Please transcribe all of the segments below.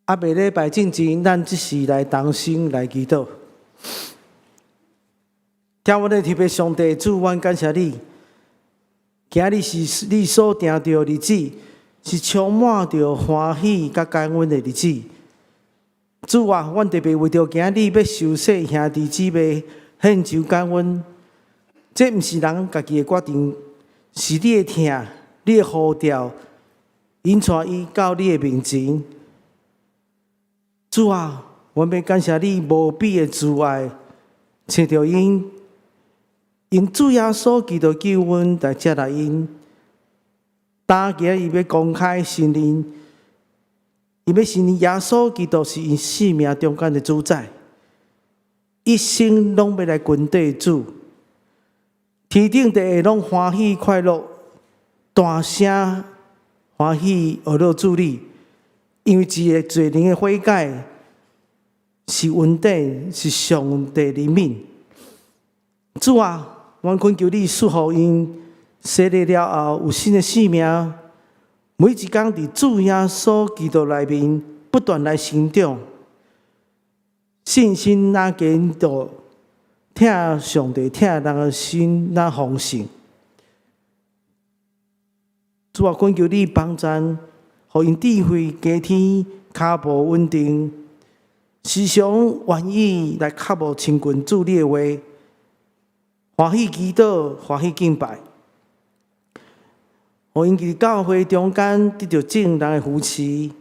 猶未禮拜進前，咱這時來同心來祈禱。疼阮的天父上帝主，阮感謝你。今日是你所定著的日子，是充滿著歡喜佮感恩的日子。主啊，阮特別為著今日欲受洗兄弟姊妹獻上感恩。這毋是人家己的決定，是你的疼，你的呼召，引帶伊到你的面前。主啊，阮欲感謝你無比的慈愛，揣著𪜶，用主耶穌基督救恩來接納𪜶。今日伊欲公開承認，伊欲承認耶穌基督是𪜶生命中間的主宰，一生攏欲來跟綴主，天頂地下攏歡喜快樂，大聲歡喜呵咾主你。因為一个罪人的悔改是恩典，是上帝憐憫。主啊，阮懇求你賜予𪜶洗禮了後有新的生命，每一工佇主耶穌基督內面不斷來成長，信心若堅固，疼上帝疼人的心若豐盛。主啊，懇求你幫贊，予𪜶智慧加添，跤步穩定，時常願意來腳步親近主你的話，歡喜祈禱，歡喜敬拜，予𪜶佇教會中間得著眾人的扶持，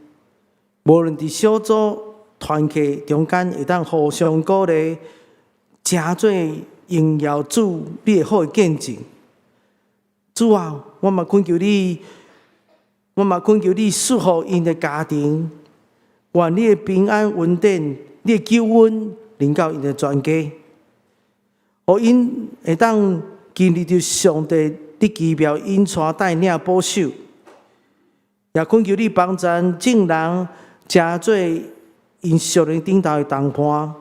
無論佇小組團契中間會當互相鼓勵，成做榮耀主你的好見證。主啊，我嘛懇求你。我嘛懇求你賜福𪜶的家庭，願你的平安恩典、你的救恩臨到𪜶的全家，予𪜶會當經歷著上帝你奇妙引帶帶領保守，也懇求你幫助眾人，成做𪜶屬靈頂頭的同伴，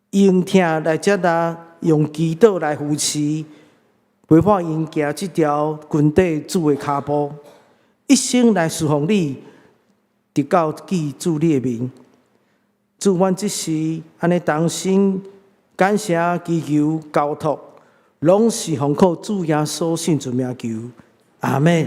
用疼來接納，用祈禱來扶持，陪伴𪜶行這條跟綴主的跤步。一生來侍奉你，直到見主你的面。主，阮這時按呢同心感謝祈求交託，攏是奉靠主耶穌聖主名求。阿們。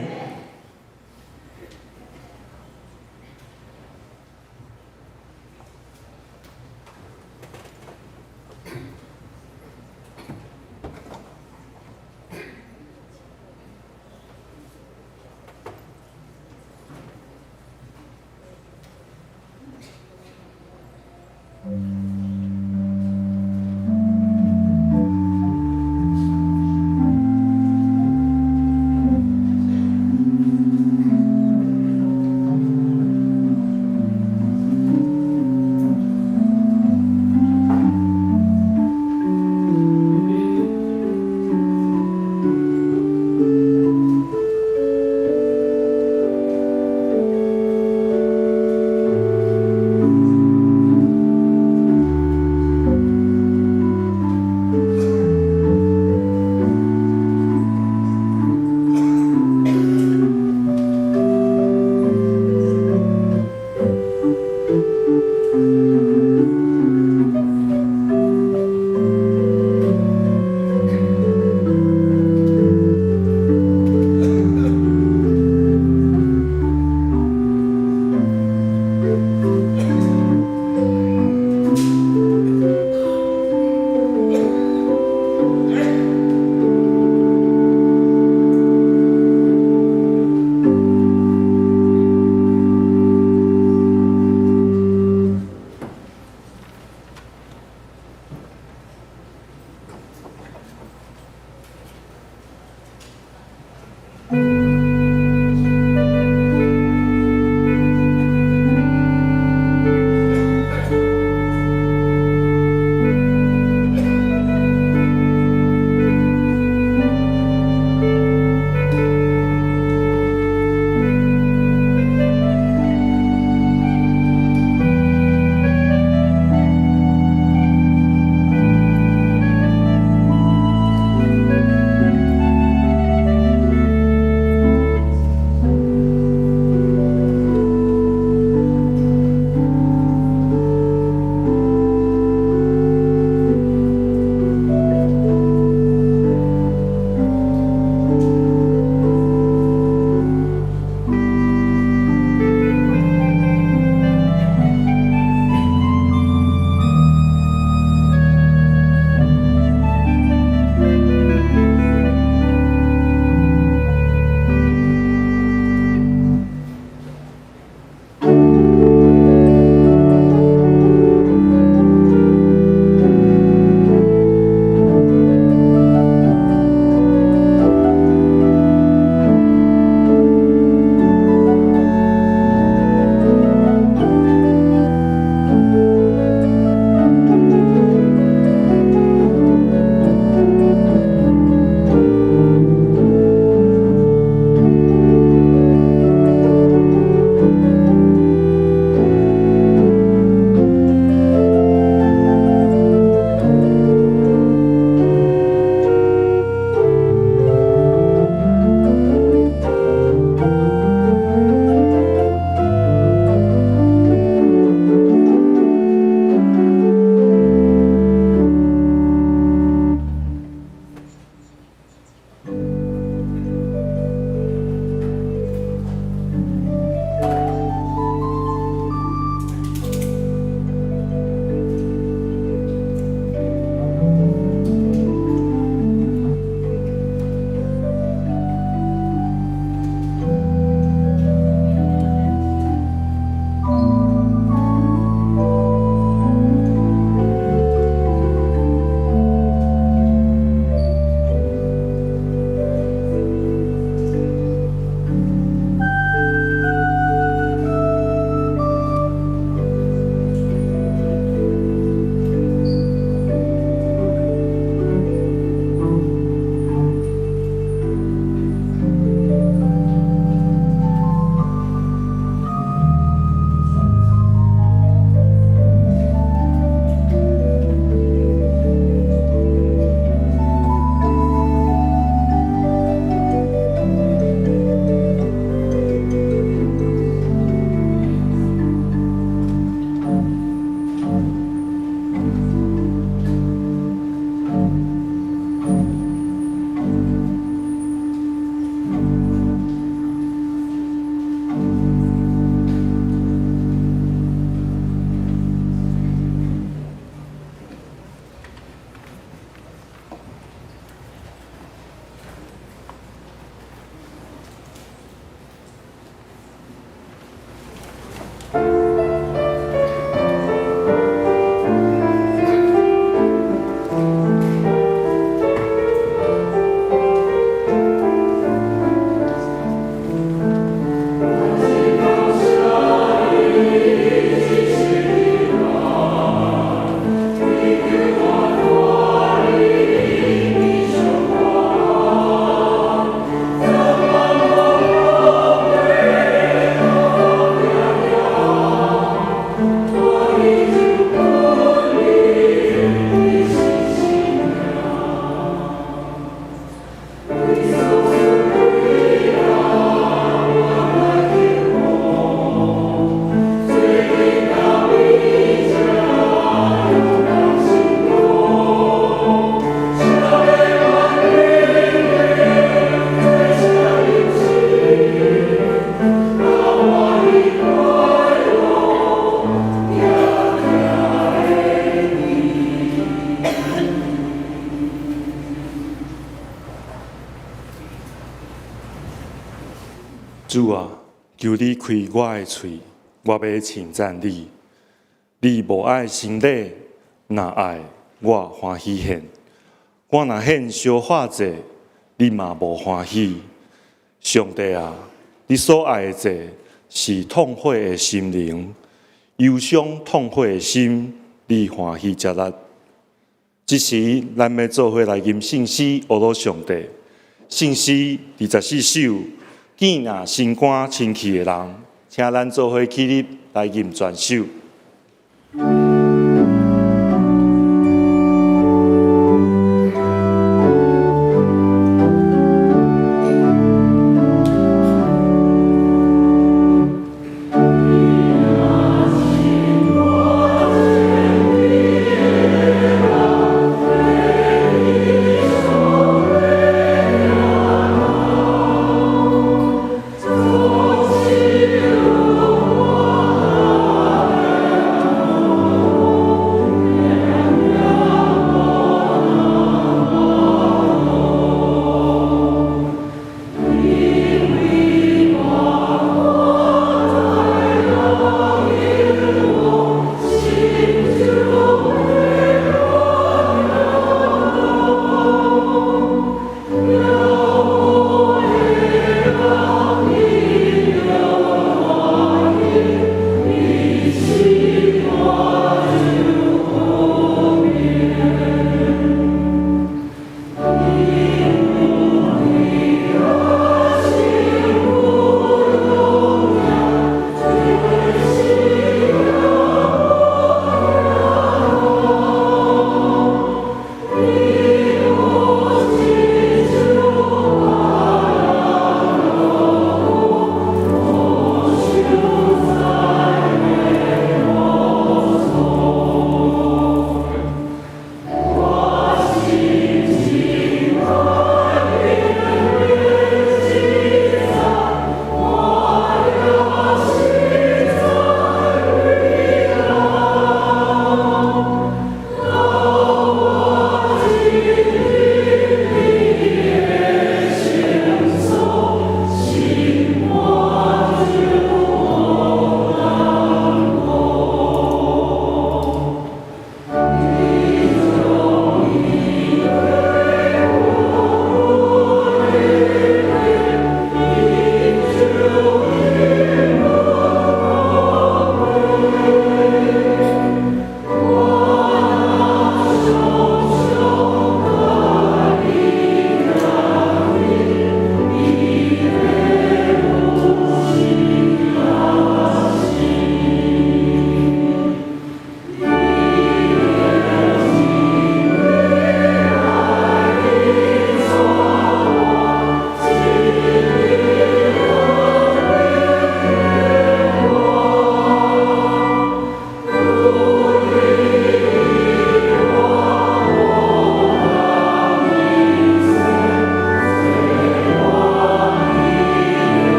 主啊，求你開我的喙，我欲稱讚你。你無愛牲禮，若愛我歡喜獻。我若獻燒化祭，你嘛無歡喜。上帝啊，你所愛的祭是痛悔的心靈，憂傷痛悔的心，你歡喜接納。這時，咱欲做伙來吟聖詩，呵咾上帝。聖詩24首，見若心肝清氣的人，請咱做伙起立來吟全首。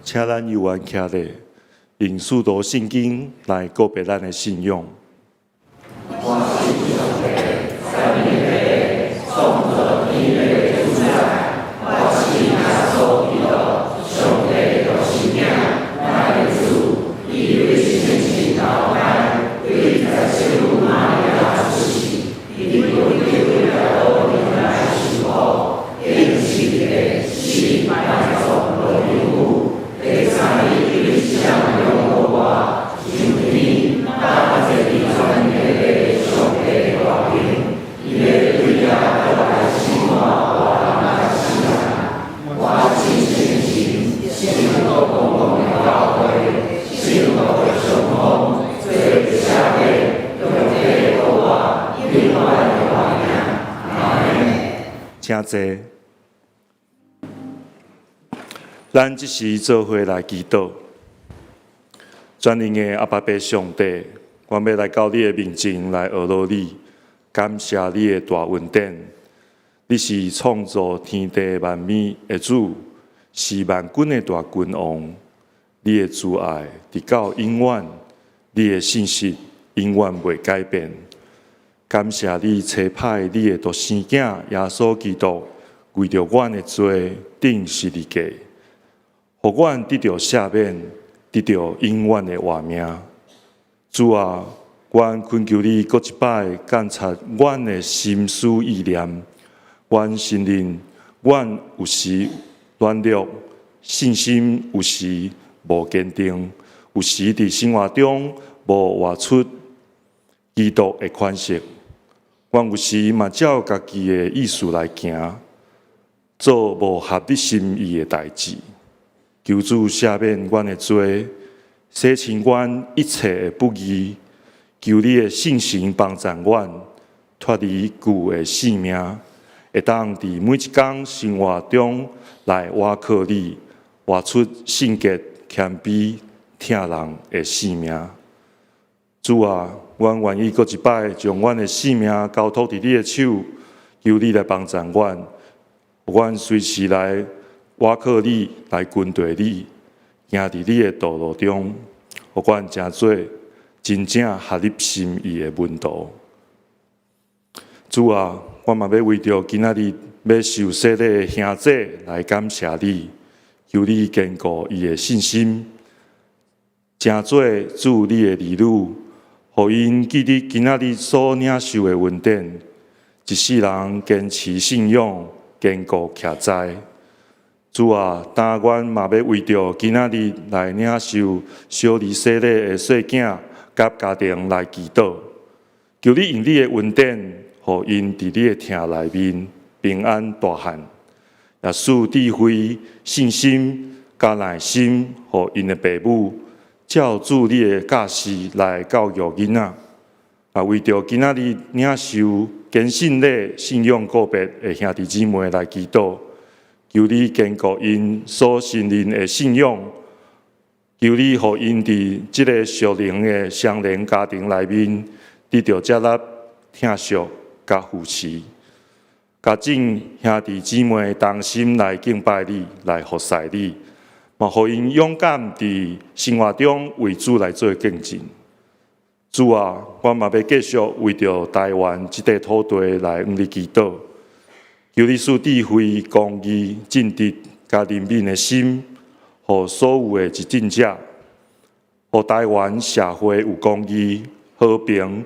請咱猶原徛咧，用使徒信經來告白咱的信仰。我信上帝，三位一體，創造天地的主宰。我信耶穌基督，上帝的獨生囝，咱的主。伊對聖神投胎，對在聖母瑪利亞出世，釘喺彼拉多面來受苦，釘十字架，死，埋葬落地府。第三日對死人中復活，升天，搭坐佇全能的上帝大爿，伊欲對遐倒來審判活人佮死人。我信聖神，聖多公共的教會，聖徒的相通，罪的赦免，肉體的復活，永遠的活命。阿們。請坐。咱這時做伙來祈禱。全能的阿爸父上帝，阮欲來到你的面前來呵咾你，感謝你的大恩典。你是創造天地萬物的主，是萬軍的大君王。你的慈愛直到永遠，你的信實永遠袂改變。感謝你差派你的獨生囝耶穌基督，為著阮的罪釘十字架，予阮得著赦免，得著永遠的活命。主啊，阮懇求你閣一擺監察阮的心思意念。阮承認，阮有時軟弱，信心有時無堅定，有時佇生活中無活出基督的款式。阮有時嘛照家己的意思來行，做無合你心意的代誌。求主赦免阮的罪，洗清阮一切的不義。求你的聖神幫助阮脫離舊的性命，會當佇每一工生活中來倚靠你，活出聖潔、謙卑、疼人的生命。主啊，阮願意閣一擺將阮的性命交託佇你的手，求你來幫助阮，予阮隨時來倚靠你，來跟隨你，行佇你的道路中，予阮成做真正合你心意的門徒。主啊，我嘛欲為著今仔日欲受洗禮的兄姐來感謝你，求你堅固伊的信心，成做主你的兒女，予𪜶記得今仔日所領受的恩典，一世人堅持信仰，堅固徛在。主啊，今阮嘛欲為著今仔日來領受小兒洗禮的細囝佮家庭來祈禱，求你用你的恩典，予𪜶佇你的疼內面平安大漢，也賜智慧、信心佮耐心，予𪜶的爸母照主你的教示來教育囡仔。也為著今仔日領受堅信禮信仰告別的兄弟姊妹來祈禱，求你堅固𪜶所承認的信仰，求你予𪜶佇這個屬靈的相連家庭內面得著接納、疼惜佮扶持，佮眾兄弟姊妹同心來敬拜你，來服侍你，嘛予𪜶勇敢佇生活中為主來做見證。主啊，我嘛欲繼續為著台灣這塊土地來向你祈禱，求你賜智慧、公義、正直、佮憐憫的心，予所有的執政者，予台灣社會有公義、和平，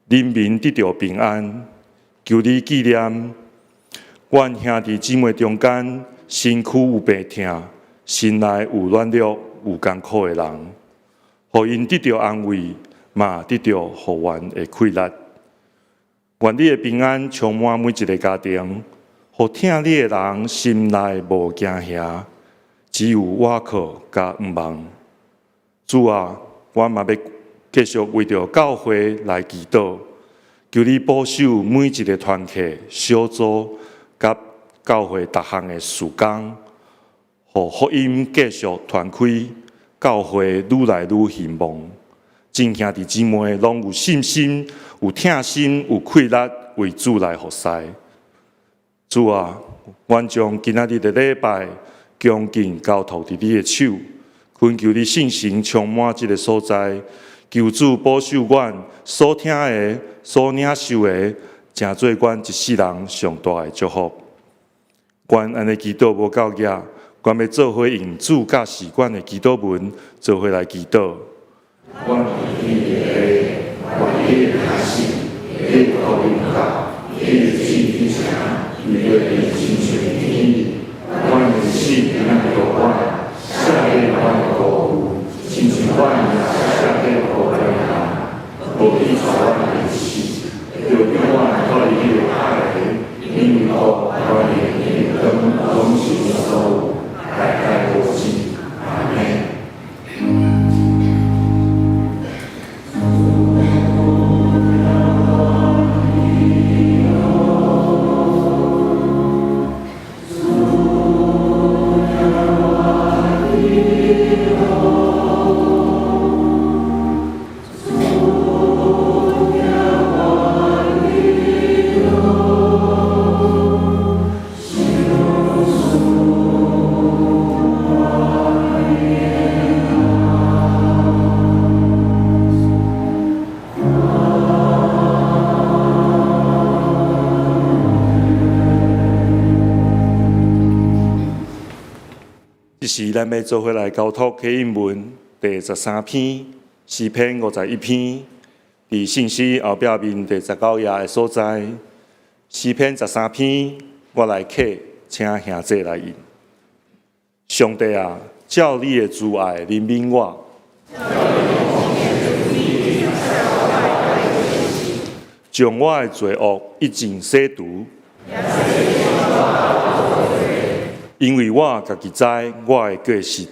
人民得著平安。求你紀念阮兄弟姊妹中間身軀有病痛、心內有軟弱、有艱苦的人，予𪜶得著安慰，嘛得著復原的氣力。願你的平安充滿每一个家庭，予疼你的人心內無驚嚇，只有倚靠佮向望。主啊，我嘛欲繼續為著教會來祈禱，求你保守每一个團契、小組佮教會逐項的事工，予福音繼續傳開，教會愈來愈興旺。眾兄弟姊妹攏有信心、有疼心、有氣力，為主來服侍。主啊，阮將今仔日的禮拜恭敬交託佇你的手，懇求你聖神充滿這个所在，求主保守阮所聽的、所領受的，成做阮一世人上大的祝福。阮按呢祈禱無夠額，阮欲做伙用主教示阮的祈禱文，做伙來祈禱。阮佇天的父，願你的名聖，你的國臨到，你的旨意成，如佇親像佇天。阮的死今仔日予阮，赦免阮的過誤，親像阮也赦免過阮的人。無去帶阮入試，著救阮脫離彼个歹的，因為國、權柄、榮光，攏是你所有，代代無盡。阿們。時咱欲做伙來交託啟應文第13篇，詩篇51篇，佇聖詩後壁面第19頁的所在。詩篇十三篇，我來課，請兄弟來應。上帝啊，照你的慈愛憐憫我，將我的罪惡一盡洗除。因為我家己知我的過失，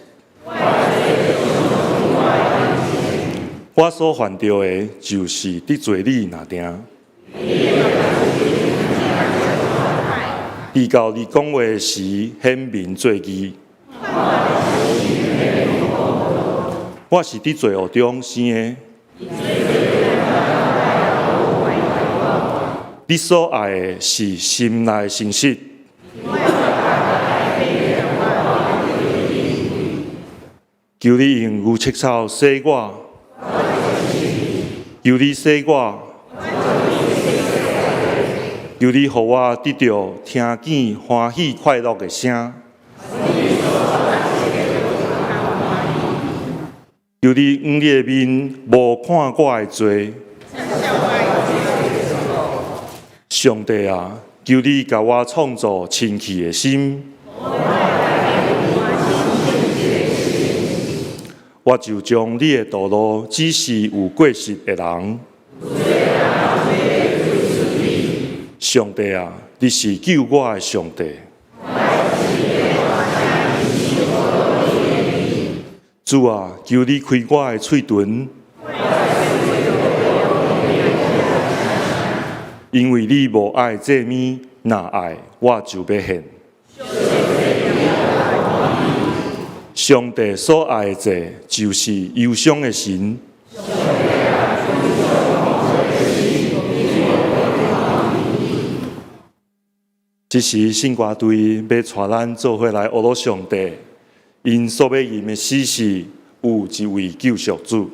我所犯著的，就是得罪你爾定。直到你講話時顯明做義。我是佇罪惡中生的。你所愛的是心內誠實。求你用牛舌草洗我，求你洗我，求你予我得著聽見歡喜快樂的聲。求你掩你的面，無看我的罪。上帝啊，求你共我創造清氣的心。我就將你的道路指示有過失的人。上帝啊，你是救我的上帝。主啊，求你開我的喙唇，因為你無愛祭物，若愛我就欲獻。上帝所愛的祭，就是憂傷的神。這時聖歌隊欲帶咱做伙來呵咾上帝，𪜶所欲吟的詩是有一位救贖主。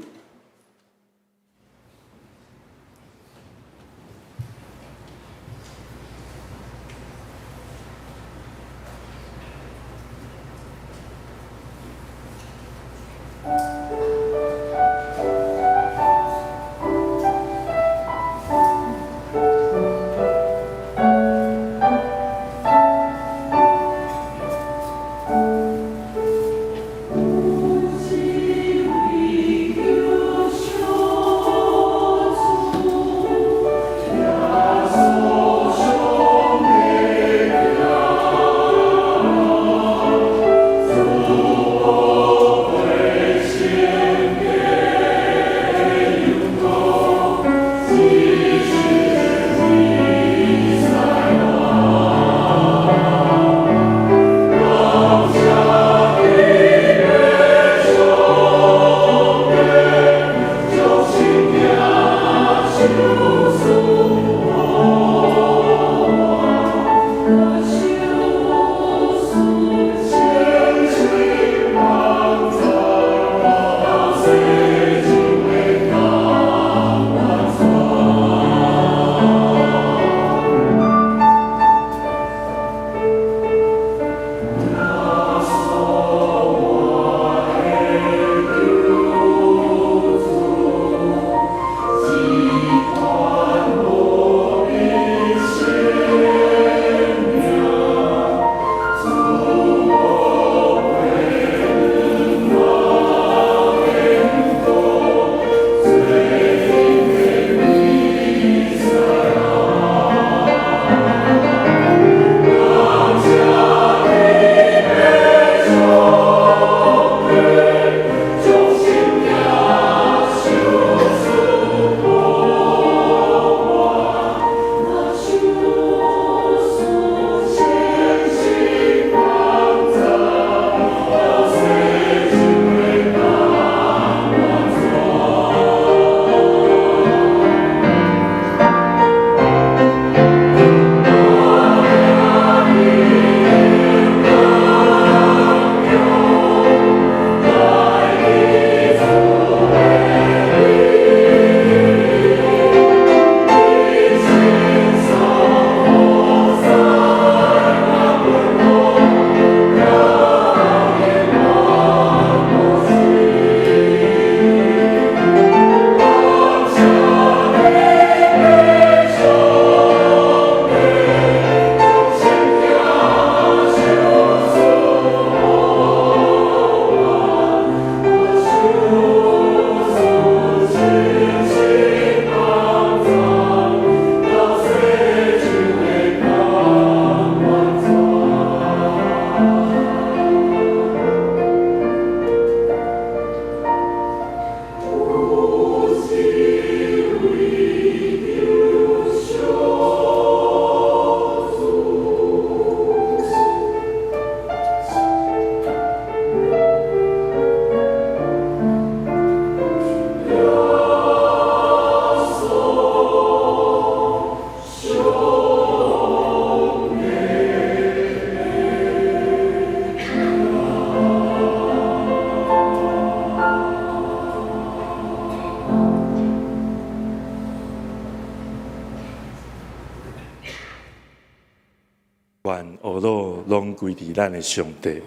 願呵咾攏歸佇咱的上帝。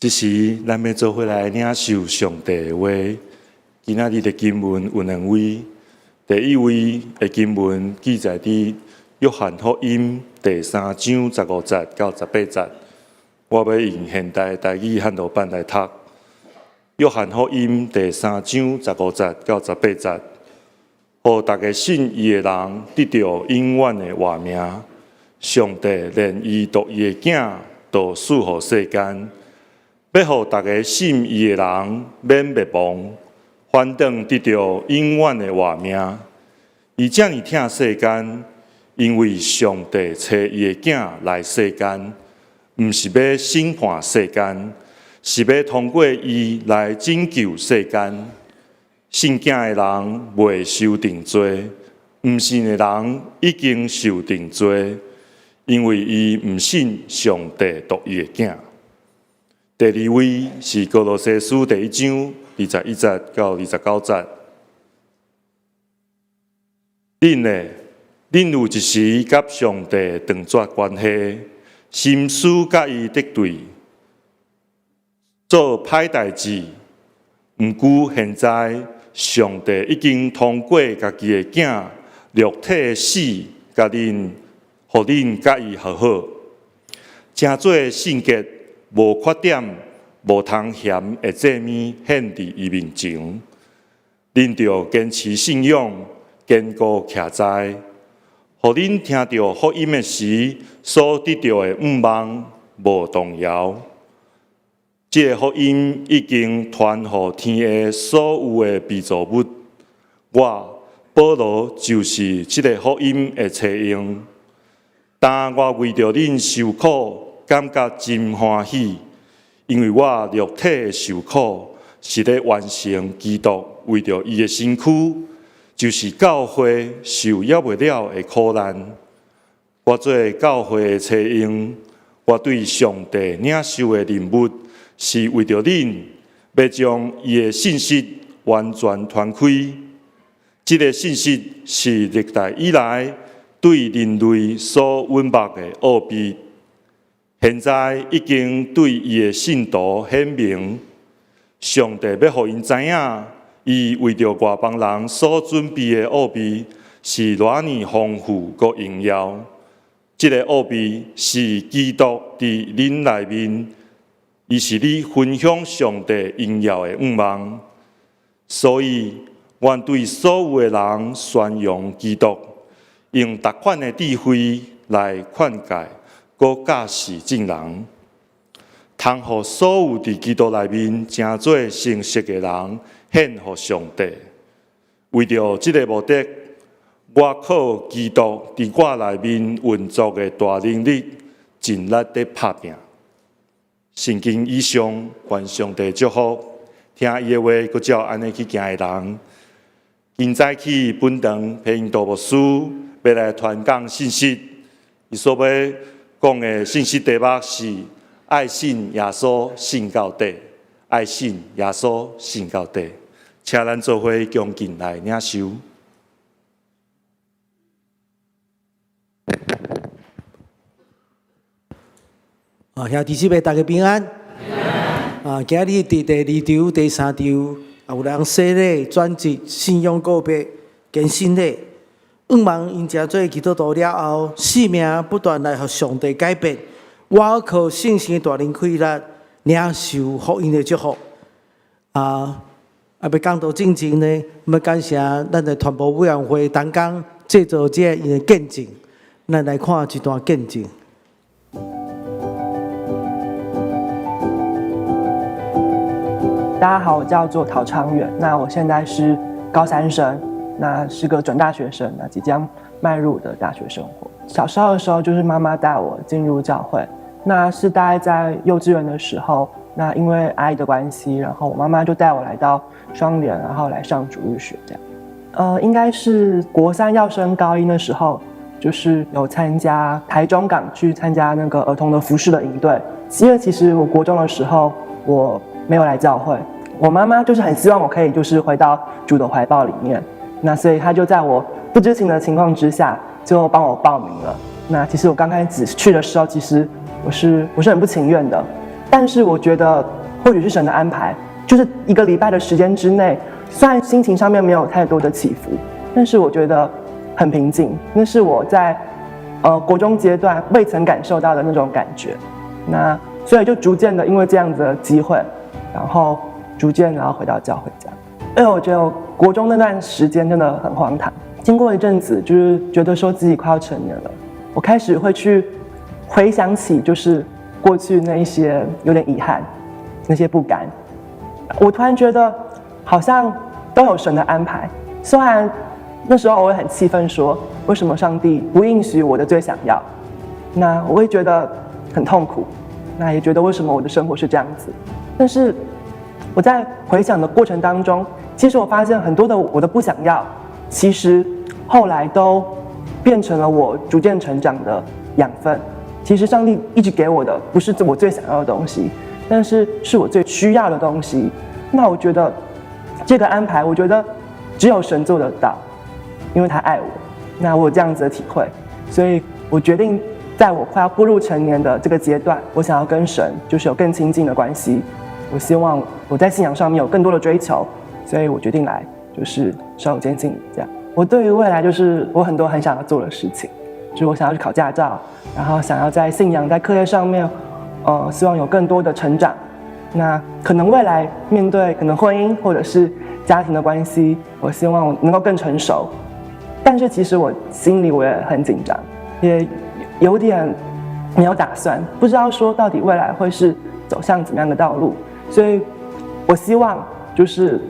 這時，咱欲做伙來領受上帝的話。今仔日的經文有兩位，第一位的經文記載佇約翰福音第三章十五節到十八節。我欲用現代台語漢語版來讀。約翰福音第三章十五節到十八節，予逐个信伊的人得著永遠的活命。上帝連伊獨一的囝都賜予世間，欲予逐个信伊的人免滅亡，反轉得著永遠的活命。伊遮爾疼世間，因為上帝差伊的囝來世間，毋是欲審判世間，是欲通過伊來拯救世間。信囝的人袂受定罪，毋信的人已經受定罪，因為伊毋信上帝獨一的囝。第二位是歌羅西書第一章二十一節到二十九節。恁呢？恁有一時佮上帝斷絕關係，心思佮伊敵對，做歹代誌。毋過現在，上帝已經通過家己的囝肉體的死，共恁，予恁佮伊和好，成做聖潔、無缺點、無通嫌的祭物獻佇伊面前。恁著堅持信仰，堅固徛在，予恁聽著福音的時所得著的向望無動搖。這個福音已經傳予天下所有的被造物。我保羅就是這个福音的差役。當我為著恁受苦，感覺真歡喜，因為我肉體的受苦是咧完成基督為著伊的身軀，就是教會受抑袂了的苦難。我做教會的差役，我對上帝領受的任務，是為著恁，欲將伊的信息完全傳開。這个信息是歷代以來對人類所隱密的奧秘，現在已經對伊的信徒顯明。上帝欲予𪜶知影，伊為著外邦人所準備的奧秘是偌爾豐富閣榮耀。這个奧秘是基督佇恁內面，伊是你分享上帝榮耀的向望。所以，阮對所有的人宣揚基督，用逐款的智慧來勸誡，閣教示眾人，通予所有佇基督內面成做成熟的人獻予上帝。為著這个目的，我靠基督佇我內面運作的大能力，盡力咧拍拚。聖經以上，願上帝祝福，聽伊的話，閣照按呢去行的人。今早起本堂皮英道牧師欲來傳講信息，伊所欲講的信息題目是愛信耶穌信到底，愛信耶穌信到底，請咱做伙恭敬來領受。啊，兄弟姊妹，大家平安。啊，今日佇第二場、第三場，啊，有人洗禮、轉職、信仰告白、堅信禮，向望𪜶成做基督徒了後，生命不斷來予上帝改變，倚靠聖神的大能氣力，領受福音的祝福。啊，啊，欲講道進前呢，欲感謝咱的傳播委員會同工製作這𪜶的見證，咱來看一段見證。大家好，我叫做陶昌遠，那我現在是高三生，那是個準大學生，那即將邁入我的大學生活。小時候的時候，就是媽媽帶我進入教會，那是大概在幼稚園的時候，那因為阿姨的關係，然後我媽媽就帶我來到雙聯，然後來上主日學這樣。應該是國三要升高一的時候，就是有參加台中港去參加那個兒童的服事的營隊。因為其實我國中的時候，我沒有來教會，我媽媽就是很希望我可以就是回到主的懷抱裡面，那所以她就在我不知情的情況之下，就幫我報名了。那其實我剛開始去的時候，其實我是很不情願的，但是我覺得或許是神的安排，就是一個禮拜的時間之內，雖然心情上面沒有太多的起伏，但是我覺得很平靜。那是我在國中階段未曾感受到的那種感覺。那所以就逐漸的因為這樣子的機會，然後逐漸然後回到教會這樣。因為我覺得我國中那段時間真的很荒唐。經過一陣子，就是覺得說自己快要成年了，我開始會去回想起，就是過去那一些有點遺憾，那些不甘。我突然覺得好像都有神的安排。雖然那時候我會很氣憤，說為什麼上帝不應許我的最想要？那我會覺得很痛苦，那也覺得為什麼我的生活是這樣子？但是我在回想的過程當中，其實我發現很多的我的不想要，其實後來都變成了我逐漸成長的養分。其實上帝一直給我的不是我最想要的東西，但是是我最需要的東西。那我覺得這個安排，我覺得只有神做得到，因為他愛我。那我有這樣子的體會，所以我決定在我快要步入成年的這個階段，我想要跟神就是有更親近的關係。我希望我在信仰上面有更多的追求，所以我決定來就是受堅信這樣。我對於未來就是我很多很想要做的事情，就是我想要去考駕照，然後想要在信仰在課業上面，希望有更多的成長。那可能未來面對可能婚姻或者是家庭的關係，我希望我能夠更成熟。但是其實我心裡我也很緊張，也有點沒有打算，不知道說到底未來會是走向怎麼樣的道路。所以，我希望就是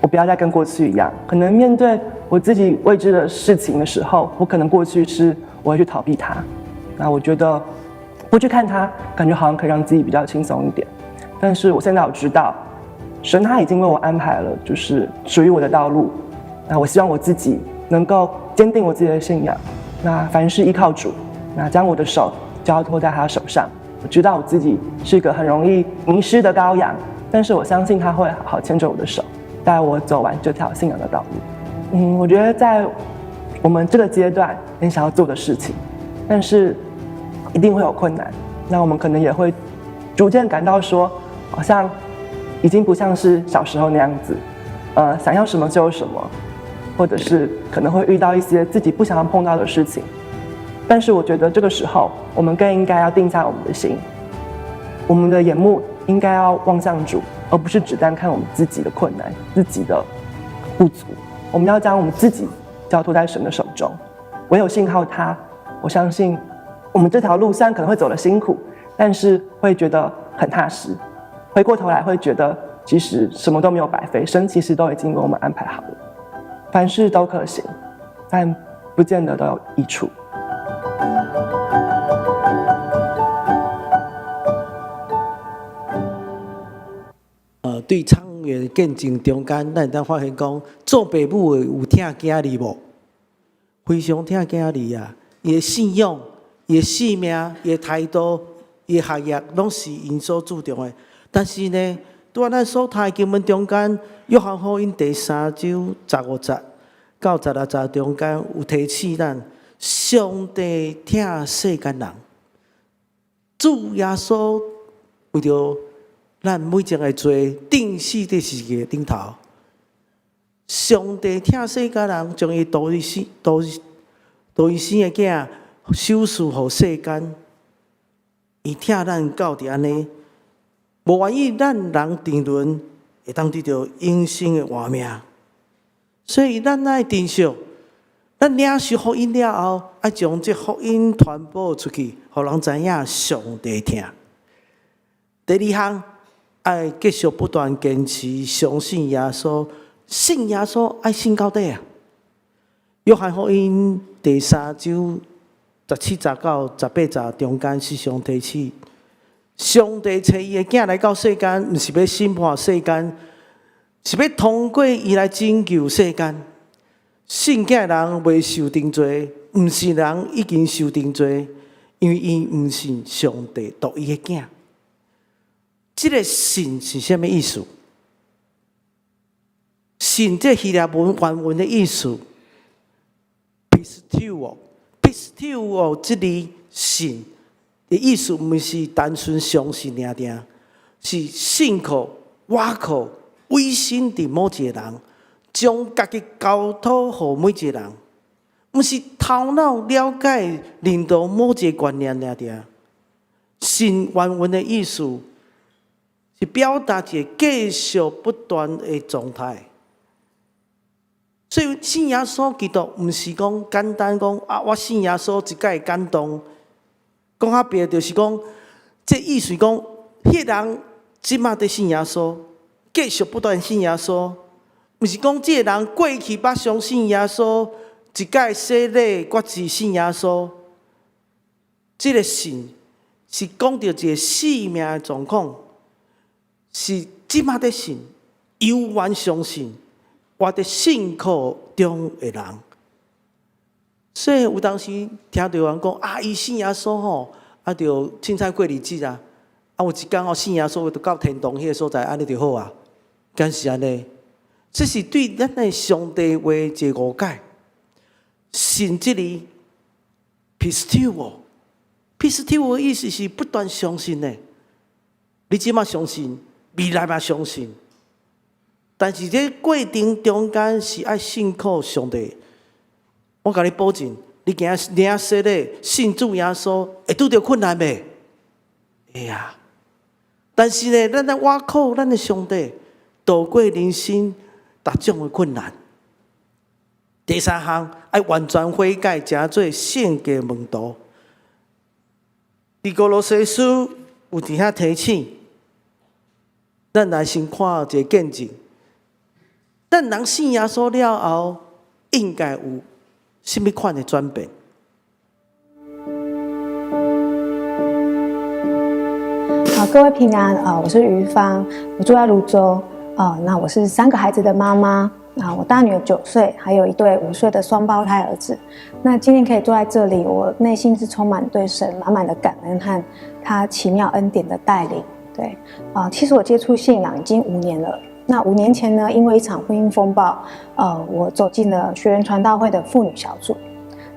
我不要再跟過去一樣，可能面對我自己未知的事情的時候，我可能過去是我會去逃避它。那我覺得不去看它，感覺好像可以讓自己比較輕鬆一點。但是我現在我知道，神他已經為我安排了，就是屬於我的道路。那我希望我自己能夠堅定我自己的信仰。那凡事依靠主，那將我的手交託在他手上。我知道我自己是一個很容易迷失的羔羊，但是我相信他會好好牽着我的手，帶我走完這條信仰的道路。我覺得在我們這個階段很想要做的事情，但是一定會有困難。那我們可能也會逐漸感到說，好像已經不像是小時候那樣子，想要什麼就有什麼，或者是可能會遇到一些自己不想要碰到的事情。但是我覺得這個時候，我們更應該要定下我們的心，我們的眼目應該要望向主，而不是只單看我們自己的困難、自己的不足。我們要將我們自己交託在神的手中，唯有信靠他，我相信我們這條路雖然可能會走得辛苦，但是會覺得很踏實。回過頭來會覺得，其實什麼都沒有白費，神其實都已經為我們安排好了。凡事都可行，但不見得都有益處。對昌源見證中間，咱會當發現講，做爸母的有疼囝兒無？非常疼囝兒啊！伊的信仰、伊的性命、伊的態度、伊的學業，攏是𪜶所注重的。但是呢，拄仔咱所讀的經文中間，約翰福音第三章15節到16節中間有提醒咱，上帝疼世間人，主耶穌為著咱每一個罪，釘死佇十字架頂頭。上帝疼世間人，將伊獨一生的囝賞賜予世間，伊疼咱到佇按呢，無願意咱人沉淪，會當得著永生的活命。所以咱愛珍惜，咱領受福音了後，愛將這福音傳播出去，予人知影上帝疼。第二項，愛繼續不斷堅持相信耶穌，信耶穌愛信到底啊！約翰福音第三章17節到18節中間，時常提醒，上帝差伊的囝來到世間，毋是欲審判世間，是欲通過伊來拯救世間。信囝的人袂受定罪，毋信人已經受定罪，因為𪜶毋信上帝獨一的囝。這個信是啥物意思？信這希臘文原文的意思，πιστεύω， Pisteuo 這字信的意思，毋是單純相信爾爾，是信靠、倚靠、委身佇某一個人，將家己交託予每一個人，毋是頭腦了解認同某一個觀念爾爾。信原文的意思是表達一個繼續不斷的狀態。所以信耶穌基督，毋是講簡單講啊，我信耶穌一擺感動。講較白就是講，這意思講，彼個人這馬佇信耶穌，繼續不斷信耶穌，毋是講這個人過去捌相信耶穌，一擺洗禮決志信耶穌。這個信是講著一個生命的狀況，是這馬佇信，猶原相信，活佇信靠中的人。所以有當時聽著人講啊，伊信耶穌吼，啊就凊彩過日子啊，啊有一工哦信耶穌就到天堂彼個所在，按呢就好啊，敢是按呢？這是對咱的上帝話一個誤解。信這字 pisteuo，pisteuo 的意思是不斷相信的。你這馬相信，未來嘛相信，但是這過程中間是愛信靠上帝。我共你保證，你今仔領洗禮信主耶穌，會拄著困難袂？會啊。但是呢，咱愛倚靠咱的上帝，度過人生逐種的困難。第三項，愛完全悔改，成做聖潔門徒。佇歌羅西書有佇遐提醒，咱來先看一個見證。咱人信耶穌了後，應該有啥物款的轉變？好，各位平安啊，我是於芳，我住在蘆洲啊。那我是三個孩子的媽媽啊，我大女兒9歲，還有一對5歲的雙胞胎兒子。那今天可以坐在這裡，我內心是充滿對神滿滿的感恩和他奇妙恩典的帶領。對啊，其實我接觸信仰已經五年了。那5年前呢，因為一場婚姻風暴，我走進了學園傳道會的婦女小組。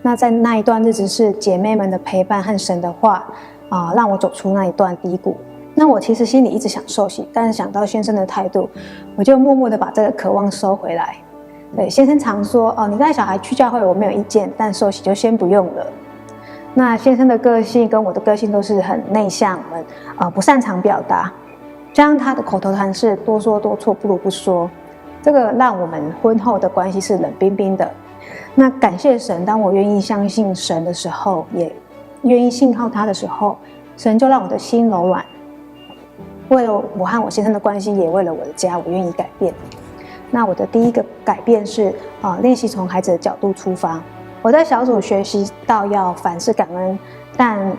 那在那一段日子，是姐妹們的陪伴和神的話啊，讓我走出那一段低谷。那我其實心裡一直想受洗，但是想到先生的態度，我就默默的把這個渴望收回來。對，先生常說哦，你帶小孩去教會我沒有意見，但受洗就先不用了。那先生的個性跟我的個性都是很內向，我們不擅長表達。加上他的口頭禪是多說多錯，不如不說，這個讓我們婚後的關係是冷冰冰的。那感謝神，當我願意相信神的時候，也願意信靠他的時候，神就讓我的心柔軟。為了我和我先生的關係，也為了我的家，我願意改變。那我的第一個改變是啊，練習從孩子的角度出發。我在小組學習到要凡事感恩，但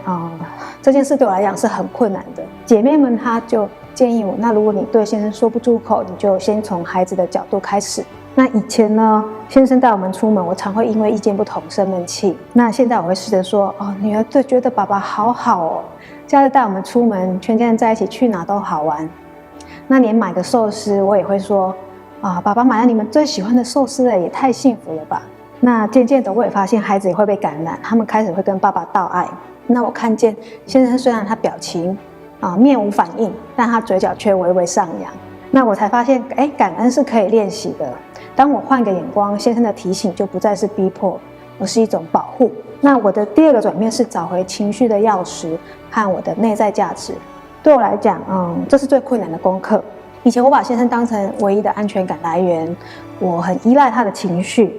這件事對我來講是很困難的。姐妹們，她就建議我，那如果你對先生說不出口，你就先從孩子的角度開始。那以前呢，先生帶我們出門，我常會因為意見不同生悶氣。那現在我會試着說，哦，女兒都覺得爸爸好好哦，假日帶我們出門，全家人在一起去哪都好玩。那連買個壽司，我也會說，啊，爸爸買了你們最喜歡的壽司了，也太幸福了吧。那漸漸的，我也發現孩子也會被感染，他們開始會跟爸爸道愛。那我看見先生雖然他表情啊面無反應，但他嘴角卻微微上揚。那我才發現，哎，感恩是可以練習的。當我換個眼光，先生的提醒就不再是逼迫，而是一種保護。那我的第二個轉變是找回情緒的鑰匙和我的內在價值。對我來講，這是最困難的功課。以前我把先生當成唯一的安全感來源，我很依賴他的情緒。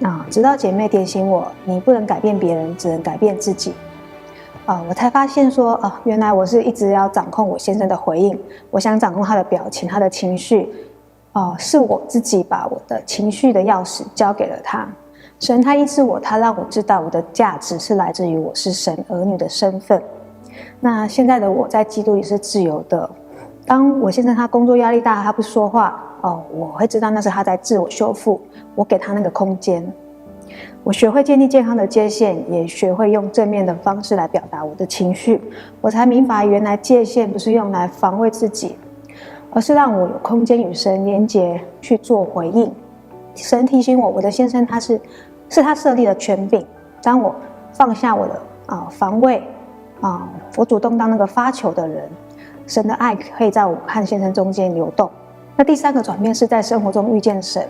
啊，直到姐妹點醒我，你不能改變別人，只能改變自己。啊，我才發現說，啊，原來我是一直要掌控我先生的回應，我想掌控他的表情、他的情緒。哦，是我自己把我的情緒的鑰匙交給了他。神他醫治我，他讓我知道我的價值是來自於我是神兒女的身份。那現在的我在基督裡是自由的。當我先生他工作壓力大，他不說話，哦，我會知道那是他在自我修復。我給他那個空間，我學會建立健康的界限，也學會用正面的方式來表達我的情緒。我才明白，原來界限不是用來防衛自己，而是讓我有空間與神連結去做回應。神提醒我，我的先生他是他設立了權柄。當我放下我的防衛啊，我主動當那個發球的人，神的愛可以在我和先生中間流動。那第三個轉變是在生活中遇見神。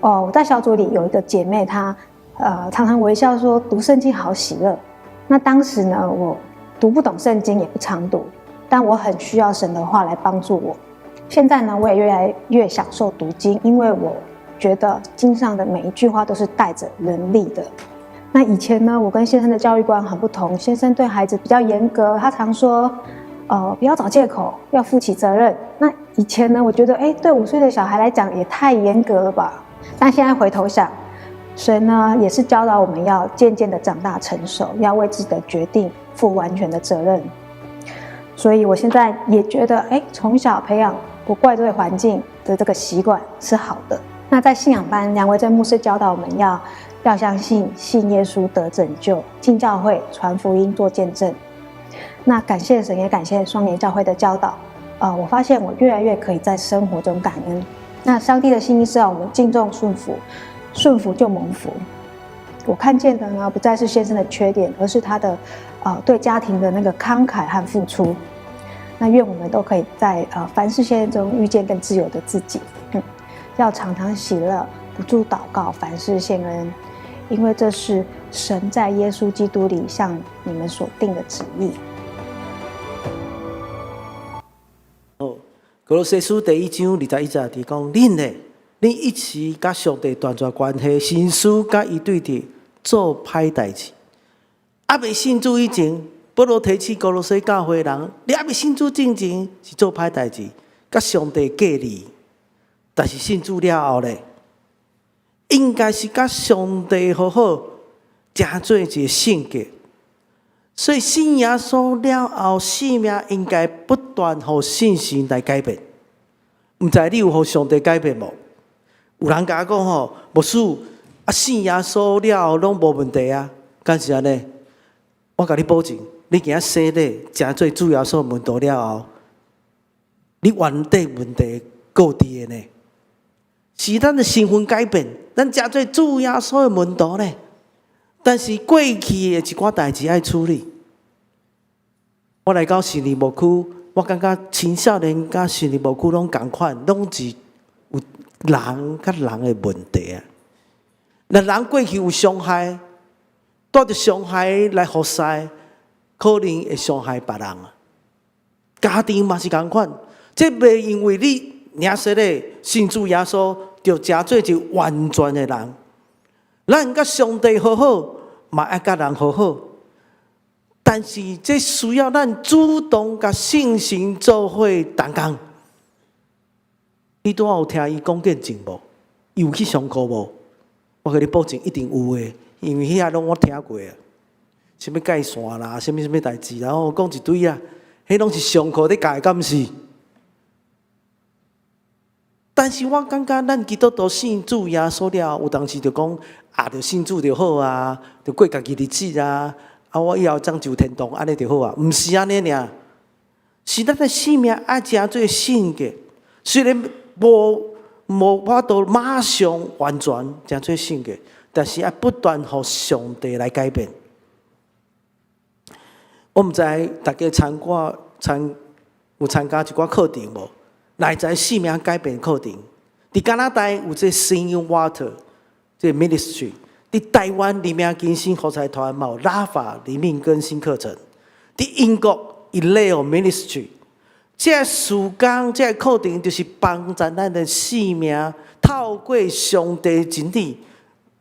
哦，我在小組裡有一個姐妹，她常常微笑說讀聖經好喜樂。那當時呢，我讀不懂聖經，也不常讀，但我很需要神的話來幫助我。現在呢，我也越來越享受讀經，因為我覺得經上的每一句話都是帶着能力的。那以前呢，我跟先生的教育觀很不同，先生對孩子比較嚴格，他常說，不要找借口，要負起責任。那以前呢，我覺得，哎，對5歲的小孩來講也太嚴格了吧。但現在回頭想，神呢也是教導我們要漸漸的長大成熟，要為自己的決定負完全的責任。所以我現在也覺得，哎，從小培養不怪罪環境的這個習慣是好的。那在信仰班，梁維正牧師教導我們要相信信耶穌得拯救，進教會傳福音做見證。那感謝神，也感謝雙聯教會的教導。我發現我越來越可以在生活中感恩。那上帝的心意是要我們敬重順服，順服就蒙福。我看見的呢，不再是先生的缺點，而是他的對家庭的那個慷慨和付出。那願我們都可以在凡事謝恩中遇見更自由的自己。要常常喜樂，不住禱告，凡事謝恩，因為這是神在耶穌基督裡向你們所定的旨意。哦，歌羅西書第一章21節佇講，恁呢，恁一時佮上帝斷絕關係，心思佮伊對佇做歹代誌。猶未信主以前，保羅提醒歌羅西教會人，你猶未信主進前是做歹代誌，佮上帝隔離。但是信主了後咧，應該是佮上帝和好，成做一個聖潔。所以信耶穌了後，生命應該不斷予聖神來改變。毋知你有予上帝改變無？有人共我講吼，牧師啊，信耶穌了後攏無問題啊，敢是按呢？我共你保證，你今仔洗禮，成做主耶穌門徒了後，你原底問題閣佇的呢？是咱的身份改變，咱成做主耶穌的門徒呢。但是過去的一寡代誌愛處理。我來到信義牧區，我感覺青少年佮信義牧區攏仝款，攏是有人佮人的問題啊。若人過去有傷害，帶著傷害來服侍，可能會傷害別人啊。家庭嘛是仝款，這袂因為你領洗禮信主耶穌，就成做一個完全的人。咱佮上帝和好，嘛愛佮人和好。但是這需要咱主動佮聖神做伙同工。你拄仔有聽伊講見證無？伊有去上課無？我共你保證一定有的，因為彼個攏我聽過啊。啥物界線啦，啥物啥物代誌啦，我講一堆啊，彼攏是上課咧教的，敢毋是？但是我感覺咱基督徒信主耶穌了，有當時就講啊，就信主就好啊，就過家己日子啊，啊，我以後將就天堂按呢就好啊，毋是按呢爾，是咱的生命愛成做聖潔，雖然無法度馬上完全成做聖潔，但是愛不斷予上帝來改變。我毋知大家參加一寡課程無？內在生命改變課程，佇加拿大有這 Singing Water 這個 ministry，佇台灣靈命更新福財團嘛有拉法靈命更新課程，佇英國 Eleo Ministry，這個事工這個課程就是幫助咱的生命透過上帝真理，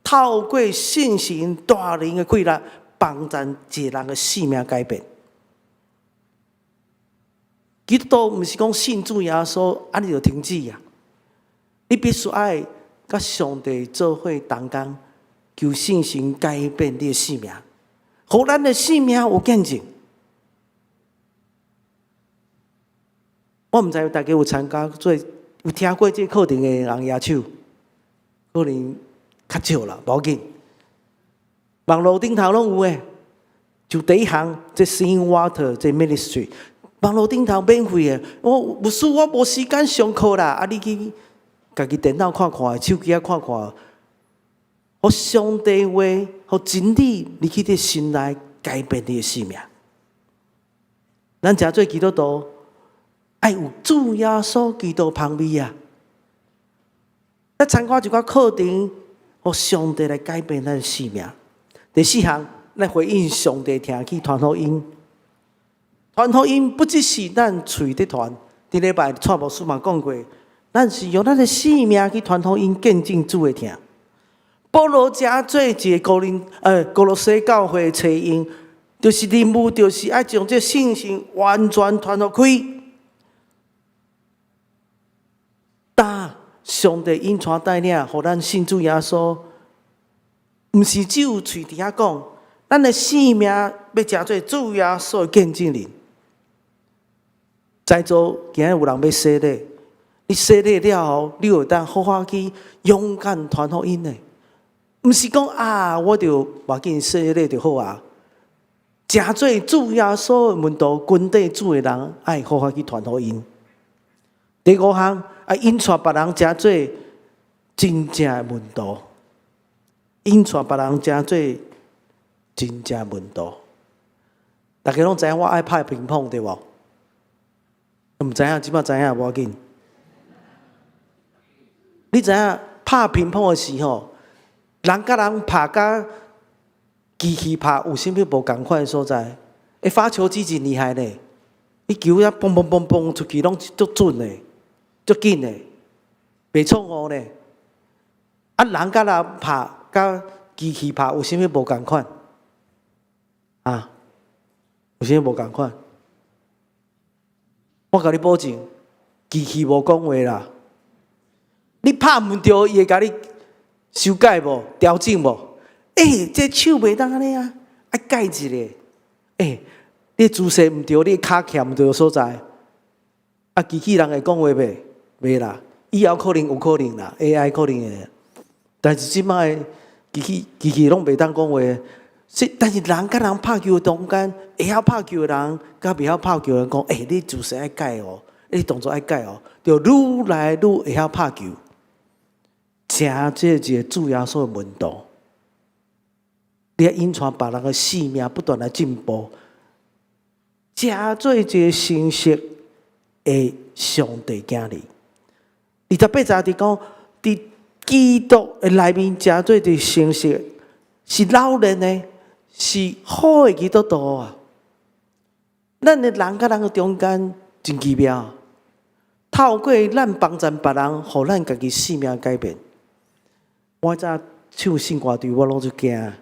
透過聖神大能的氣力，幫助一個人的生命改變。基督徒毋是講信主耶穌，按呢就停止啊！你必須愛佮上帝做伙同工，求聖神改變你的生命，予咱的生命有見證。我毋知大家有參加做有聽過這課程的人舉手，可能較少啦，無要緊。網路頂頭攏有的，就第一項，這 Singing Water 這 Ministry。網路頂頭免費的，我牧師我無時間上課啦，啊你去家己電腦看看，手機仔看看，予上帝話予真理入去你心內改變你的生命。咱成做基督徒，愛有主耶穌基督芳味啊！來參加一寡課程，予上帝來改變咱的生命。第四項，咱回應上帝疼去傳福音。傳福音不只是咱喙佇傳，頂禮拜蔡牧師嘛講過，咱是用咱的生命去傳福音，見證主的疼。保羅成做一个歌羅西教會的冊用，就是任務，就是愛將這信息完全傳予開。但上帝引帶帶領，予咱信主耶穌，毋是只有喙佇遐講，咱的生命欲成做主耶穌的見證人。在座今日有人欲洗禮，你洗禮了後，你會當好好去勇敢傳福音的。毋是講啊，我就無要緊洗禮就好啊。成做主耶穌的門徒，跟綴主的人，愛好好去傳福音。第五項，愛引帶別人成做真正的門徒，引帶別人成做真正的門徒。大家攏知影我愛拍乒乓對無？毋知影，這擺知影無要緊。你知影拍乒乓的時候，人佮人拍佮機器拍有啥物無仝款的所在？欸，發球機真厲害呢，伊球遐嘣嘣嘣嘣出去，攏足準的，足緊的，袂錯誤呢。啊，人佮人拍佮機器拍有啥物無仝款？啊，有啥物無仝款？我共你保證，機器無講話啦。你拍毋著，伊會共你修改無？調整無？欸，這手袂當按呢啊，愛改一下。欸，你姿勢毋對，你跤徛毋對所在。啊，機器人會講話袂？袂啦，以後可能有可能啦，AI 可能會。但是這擺機器攏袂當講話。是，但是人佮人拍球中間，會曉拍球的人，佮袂曉拍球的人講，欸，你姿勢愛改哦，你動作愛改哦，就愈來愈會曉拍球。成做一个主耶穌的門徒，你愛引帶別人的生命不斷來進步，成做一个成熟的上帝囝兒。28節佇講，佇基督的內面成做一个成熟，是老練的，是好的基督徒啊！咱的人佮人的中間真奇妙，透過咱幫贊別人，予咱家己生命改變。我早唱聖歌隊，我攏足驚。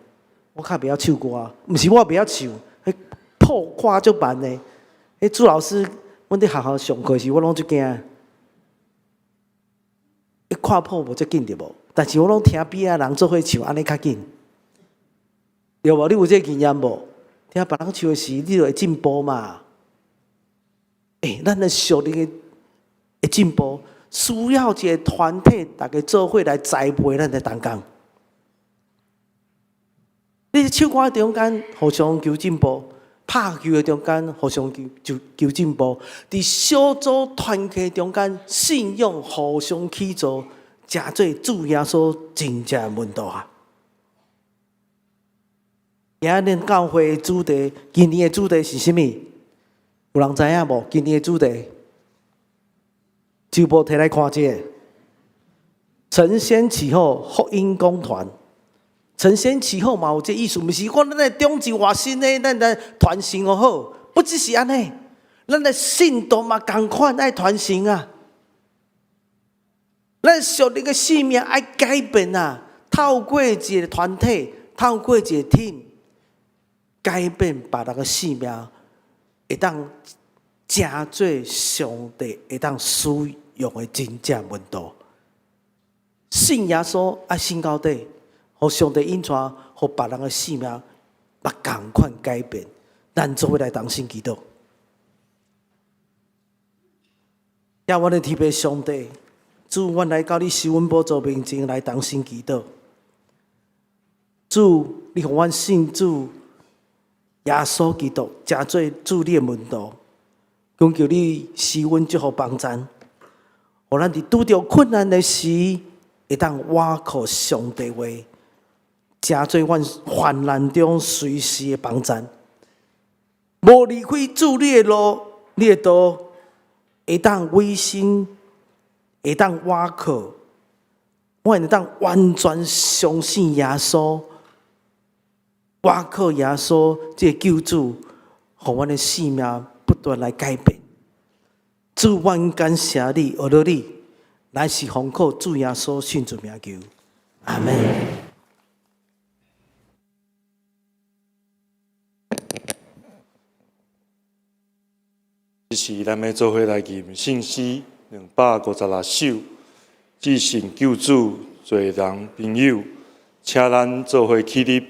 我較袂曉唱歌，毋是我袂曉唱，彼譜看足慢的。彼朱老師，阮佇學校上課時，我攏足驚。伊看譜無遮緊著無？但是我攏聽邊仔人做伙唱，按呢較緊。對無？你有這個經驗無？聽別人唱的時，你就會進步嘛。欸，咱的屬靈的進步，需要一個團體，大家做伙來栽培咱的同工。你唱歌中間互相求進步，拍球的中間互相求進步，佇小組團契中間信仰互相起造，成做主耶穌真正的門徒啊！今仔恁教會的主題，今年的主題是啥物？有人知影無？今年的主題，周報提來看這个，承先啟後福音工團。承先啟後嘛有這意思，毋是講咱的中就活新的，咱來傳承予好，不只是按呢，咱的信徒嘛仝款愛傳承啊。咱屬靈的生命愛改變啊，透過一个團體，透過一个 team，改變別人的生命，會當成做上帝會當使用的真正門徒。信耶穌愛信到底，予上帝引帶，予別人的生命嘛仝款改變。咱做伙來同心祈禱。耶，阮的天父上帝，主，阮來到你施恩寶座面前來同心祈禱。主，你予阮信主耶穌基督，成做主你的門徒，懇求你施恩祝福幫贊，予咱佇拄著困難的時，會當倚靠上帝話，成做阮患難中隨時的幫贊。無離開主你的路，你的道，會當委身，會當倚靠，阮會當完全相信耶穌，倚靠耶穌這個救主，予阮的性命不斷來改變。主，阮感謝你，阿羅你，乃是奉靠主耶穌聖主名求，阿門。這是咱欲做伙來吟聖詩256首，至聖救主做人朋友，請咱做伙起立。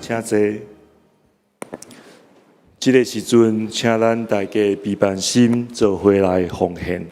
請坐。這个時陣，請咱大家悲憫心做伙來奉獻。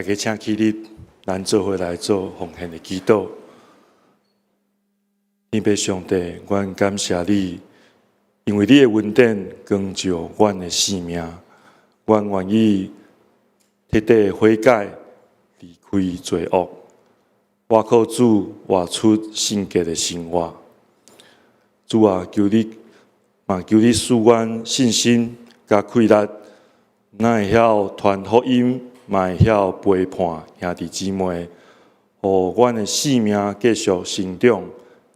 大家請起立，咱做伙來做奉獻的祈禱。天父上帝，阮感謝你，因為你的恩典光照阮的生命，阮願意徹底悔改，離開罪惡，倚靠主活出聖潔的生活。主啊，求你嘛，求你賜阮信心佮氣力，咱會曉傳福音，嘛會曉陪伴兄弟姊妹，予阮的生命繼續成長，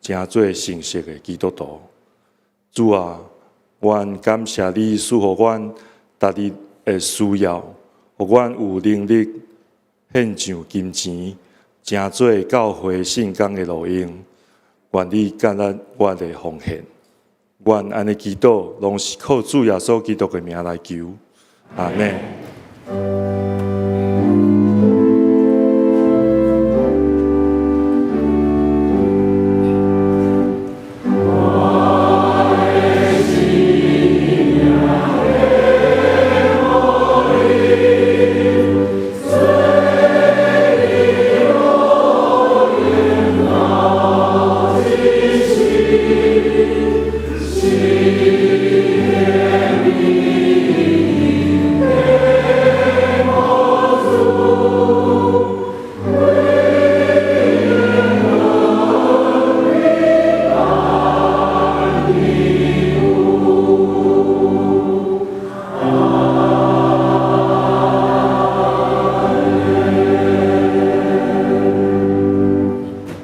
成做成熟的基督徒。主啊，阮感謝你賜予阮逐日的需要，予阮有能力獻上金錢，成做教會聖工的路用。願你接納我的奉獻，阮按呢祈禱，攏是靠主耶穌基督的名來求，阿們。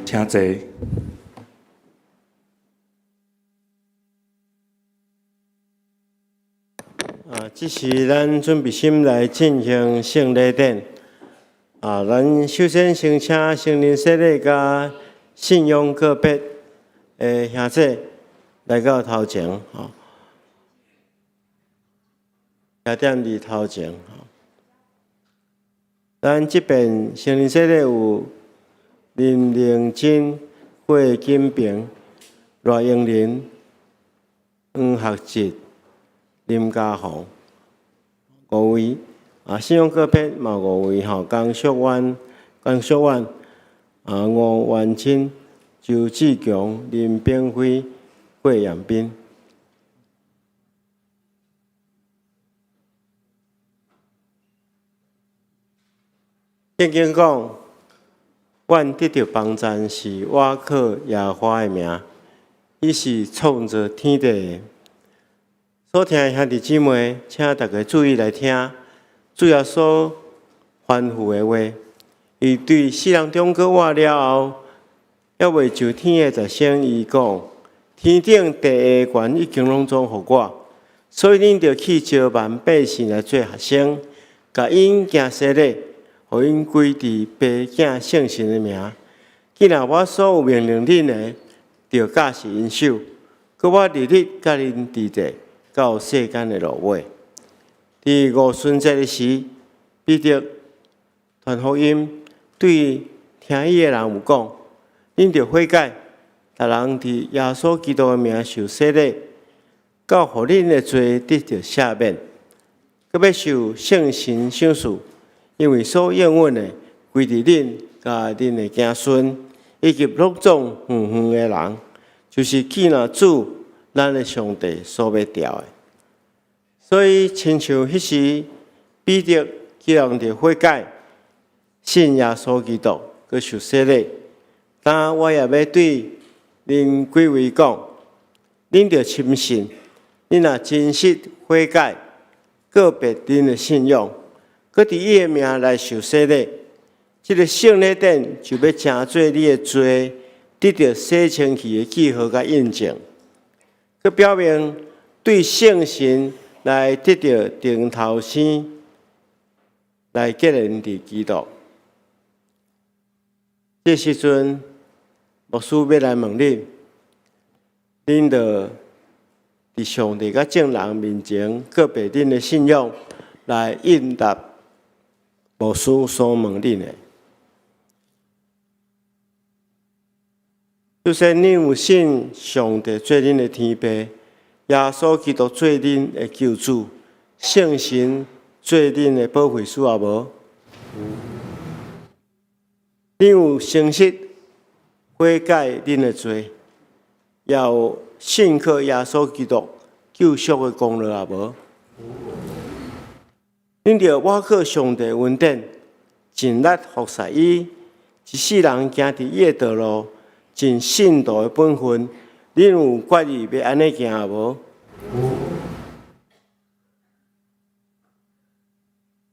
請坐。啊，這時咱準備心來進行聖禮典。啊，咱首先先請成人洗禮佮信仰告別的兄姊來到頭前，吼。徛踮佇頭前，吼。咱這邊成人洗禮有林玲珍、郭金平、賴英林、黃學哲、林家宏五位，啊，信仰告別嘛五位吼，江淑婉、江淑婉、啊，吳元清、周志強、林炳輝、郭陽斌。聖經講，阮得著幫贊是倚靠耶和華的名，伊是創造天地的。所聽的兄弟姊妹，請大家注意來聽，主耶穌吩咐的話。伊對世人中閣活了後，猶未上天的時陣，伊講：天頂地下權已經攏總予我，所以恁著去招萬百姓來做學生，共𪜶行洗禮，予𪜶歸佇父子聖神的名。既然我所有命令恁的，著教示𪜶守。閣我日日佮恁佇咧，到世間的落尾。佇五旬節的時，彼得傳福音，對聽伊的人有講：恁著悔改，逐人佇耶穌基督的名受洗禮，到予恁的罪得著赦免，閣欲受聖神賞賜，因為所應允的，歸佇恁佮恁的子孫，以及攏總遠遠的人，就是見若主咱的上帝所欲召的。所以，親像彼時彼得叫人著悔改，信耶穌基督，閣受洗禮。但我也欲對恁幾位講，恁著深信，恁若真實悔改，告別恁的信仰，閣佇伊的名來受洗禮，這个聖禮典就欲成做你的罪得著洗清去的記號佮印證，閣表明對聖神來得著重頭生，來結連佇基督。這時陣，牧師欲來問恁，恁著佇上帝佮眾人面前告別恁的信仰，來應答牧師所問恁的。首先，恁有信上帝做恁的天父，耶穌基督做恁的救主，聖神做恁的保惠師也無？有。恁有誠實悔改恁的罪，也有信靠耶穌基督救贖的功勞也無？恁著倚靠上帝恩典，盡力服侍伊，一世人行佇伊的道路，盡信徒的本分。恁有決意欲按呢行也無？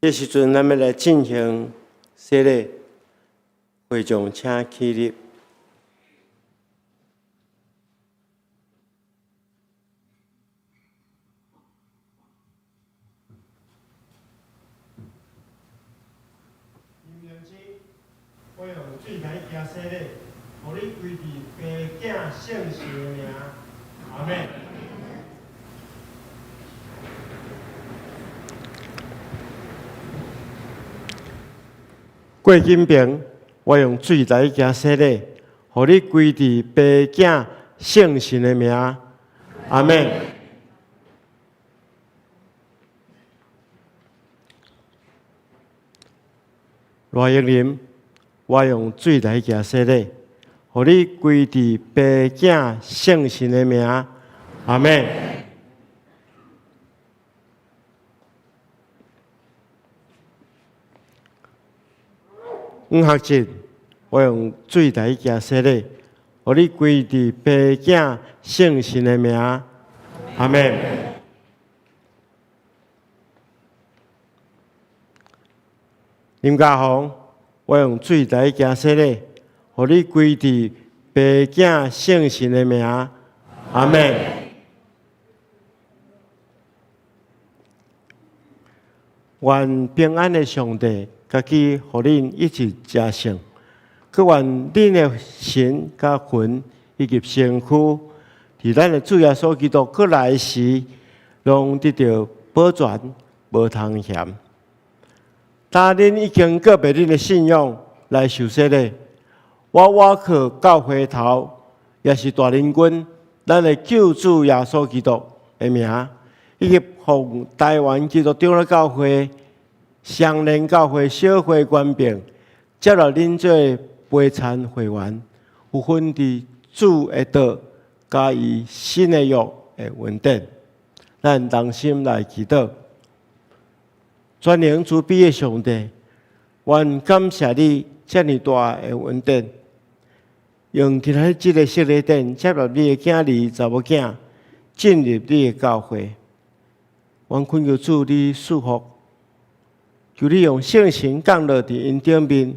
這時陣，咱欲來進行洗禮，會眾請起立。林良之，我用水共你行洗禮，予你歸佇父子聖神的名，阿們。郭金平，我用水來行洗禮，予你歸佇父子聖神的名，阿們。賴玉林，我用水來行洗禮，予你歸佇父子聖神的名，阿們。黄學哲，我用水來行洗禮，予你歸佇父子聖神的名，阿們。林家宏，我用水來行洗禮，予你歸佇父子聖神的名，阿們。願平安的上帝，家己予恁一直成聖，閣願恁的神佮魂以及身軀，佇咱的主耶穌基督閣來時，攏得著保全，無通嫌。當恁已經告別恁的信仰來受洗禮，我倚靠教會頭，也是大能君，咱的救主耶穌基督的名，以及奉台灣基督長老教會、雙連教會小會權柄，接納恁做陪餐會員，有份佇主的道，佮伊新的約的恩典。咱同心來祈禱。全能慈悲的上帝，阮感謝你遮爾大的恩典，用今仔日這个洗禮典接納你的囝兒、查某囝進入你的教會。阮懇求主你賜福，求你用聖神降落佇𪜶頂面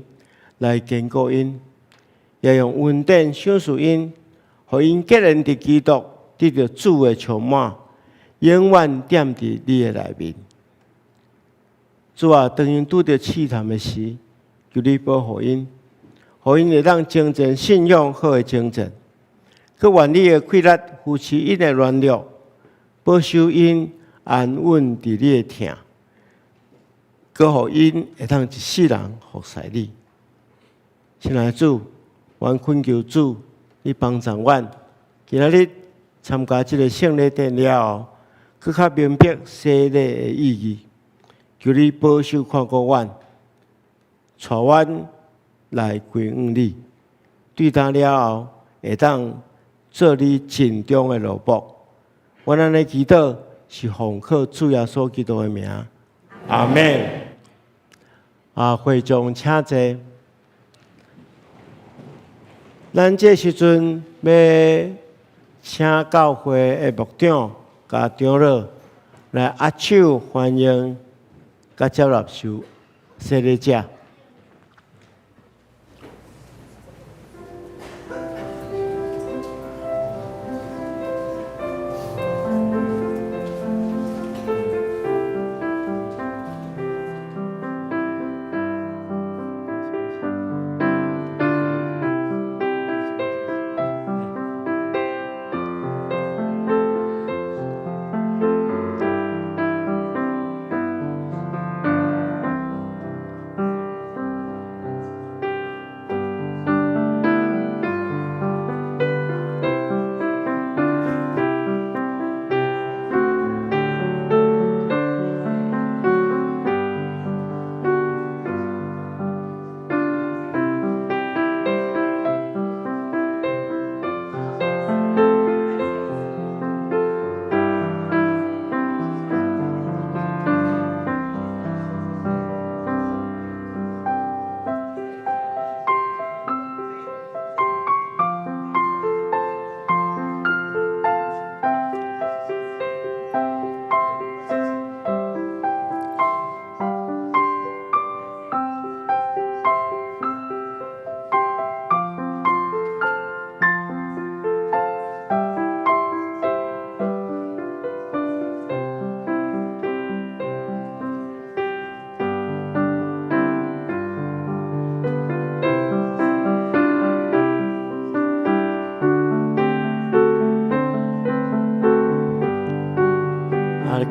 來堅固𪜶，也用恩典賞賜𪜶，予𪜶結連佇基督，得著主的充滿，永遠踮佇你的內面。主啊，當𪜶拄著試探的時，求你保護𪜶，予𪜶會當精進信仰好的精進。閣願你的氣力扶持𪜶的軟弱，保守𪜶安穩佇你的疼，閣予𪜶會當一世人服侍你。親愛的主，阮懇求主，你幫助阮，今仔日參加這个聖禮典了後，閣較明白洗禮的意義。求你保守看顧阮，帶阮來歸向你。對今了後，會當做你盡忠的奴僕。阮按呢祈禱，是奉靠主耶穌基督的名。阿們。啊，會眾請坐。咱這時陣欲請教會的牧長佮長老來握手歡迎。佮接納受洗禮者。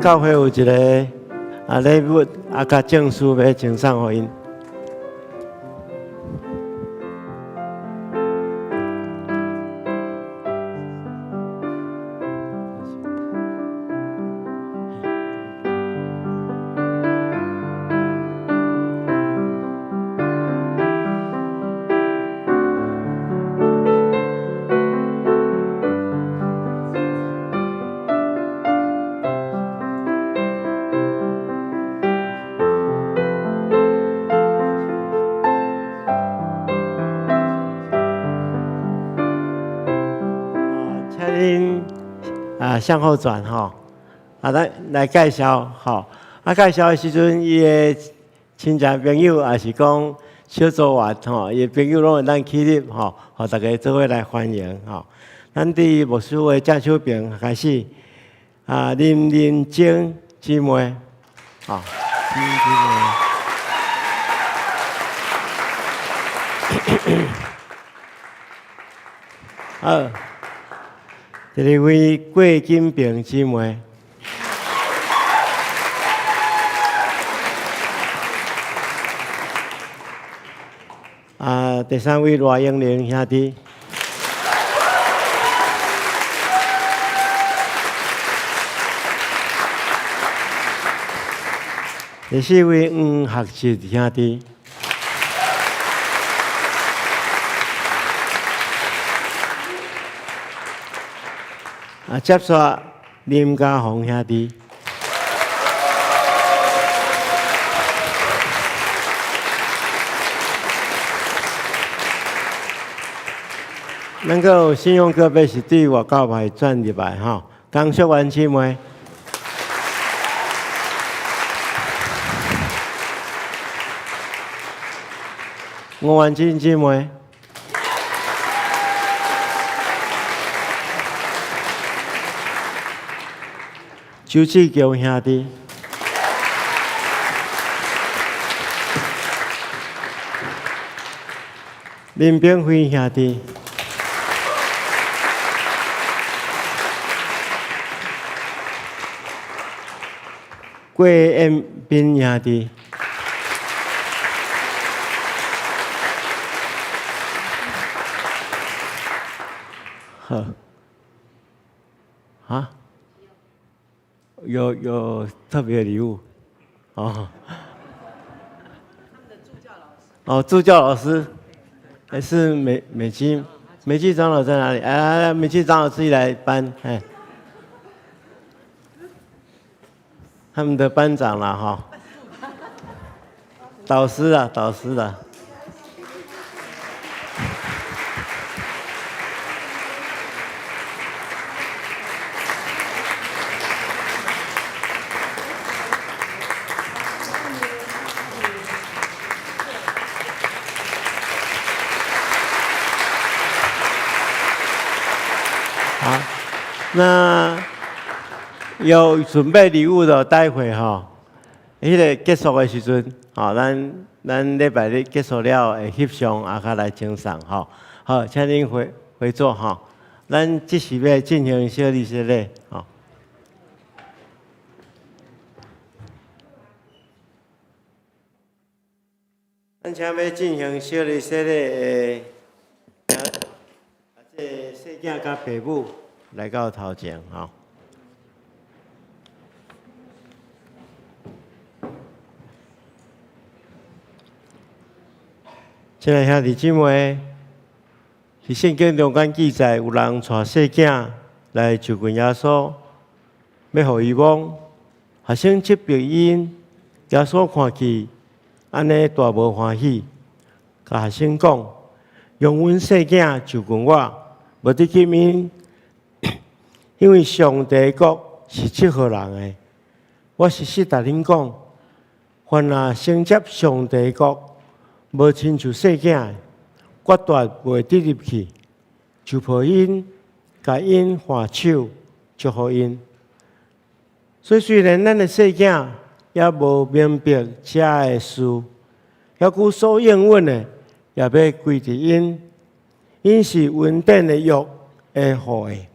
教會有一个禮物，佮證書欲贈送予𪜶。請恁向後轉吼，來來介紹吼。介紹的時陣，伊的親戚朋友，抑是講小組員吼，伊的朋友攏會當起立吼，予大家做伙來歡迎吼。咱佇牧師的正手邊開始，林玲晶姊妹，吼，姊妹。好，第二位郭金平姊妹。第三位賴英玲兄弟。第四位黃學哲兄弟。接續林家宏兄弟。咱閣有信用個別是對外教派轉入來吼，江淑媛姊妹。吳婉珍姊妹。周志強兄弟。林炳輝兄弟。郭彦斌兄弟。好。啊？有特別禮物？哦。哦，助教老師，還是美姬長老在哪裡？哎，美姬長老自己來頒，哎。他們的班長啦，哈。導師啊，導師啦。好，那有準備禮物的，待會哈，彼个結束的時陣，吼，咱禮拜日結束了會翕相，較來贈送吼。好，請恁回座吼。咱這是欲進行小禮洗禮吼。咱請欲進行小禮洗禮的，這个細囝佮爸母來到頭前吼。親愛兄弟姊妹，佇聖經中間記載，有人帶細囝來就近耶穌，欲予伊摸。學生責備𪜶，耶穌看見，按呢大無歡喜，共學生講：容阮細囝就近我，無得禁𪜶，因為上帝國是這號人的。我實實共恁講，凡若承接上帝國，無親像細囝，決斷袂得入去，就抱𪜶，共𪜶挽手，祝福𪜶。所以雖然咱的細囝猶無明白遮的事，猶閣所應允的，也欲歸佇𪜶。𪜶是恩典的約的後裔。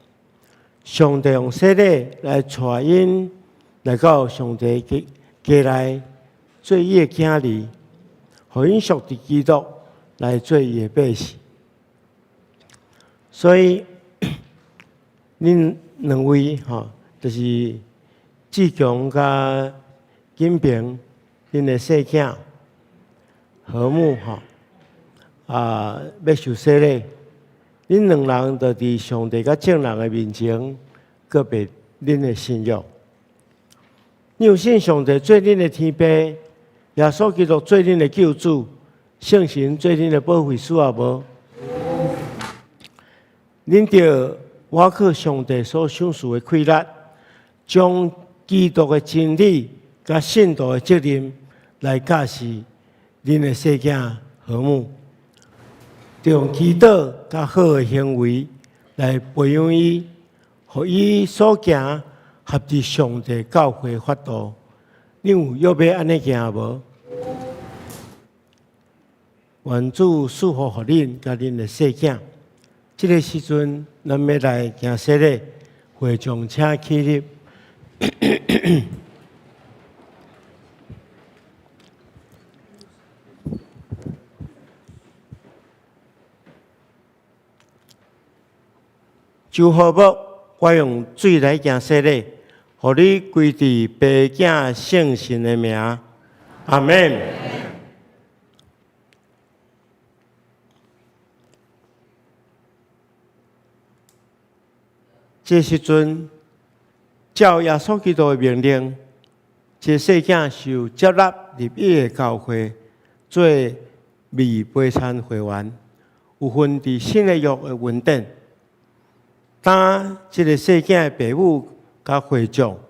上帝用洗禮來帶𪜶 來到上帝家家內做伊的囝兒，予𪜶屬佇基督來做伊的百姓。所以，恁兩位吼，就是志強佮金平，恁的細囝和睦吼，啊，欲受洗禮，恁兩人就佇上帝佮眾人的面前告白恁的信仰。你有信上帝做恁的天父，耶穌基督做恁的救主，聖神做恁的保惠師啊無？恁著倚靠上帝所賞賜的氣力，將基督的真理佮信徒的責任來教示恁的細囝和睦，著用祈禱佮好的行為來培養伊，予伊所行合佇上帝教會法度。恁有約欲按呢行無？願主賜福予恁佮恁的細囝。這个時陣，咱欲來行洗禮，會眾請起立。周和睦，我用水來行洗禮，予你歸佇父子聖神的名。阿們。這時陣，照耶穌基督的命令，這細囝受接納入伊的教會做預備餐會員，有份佇新的約的恩典。當這个細囝的爸母佮會眾，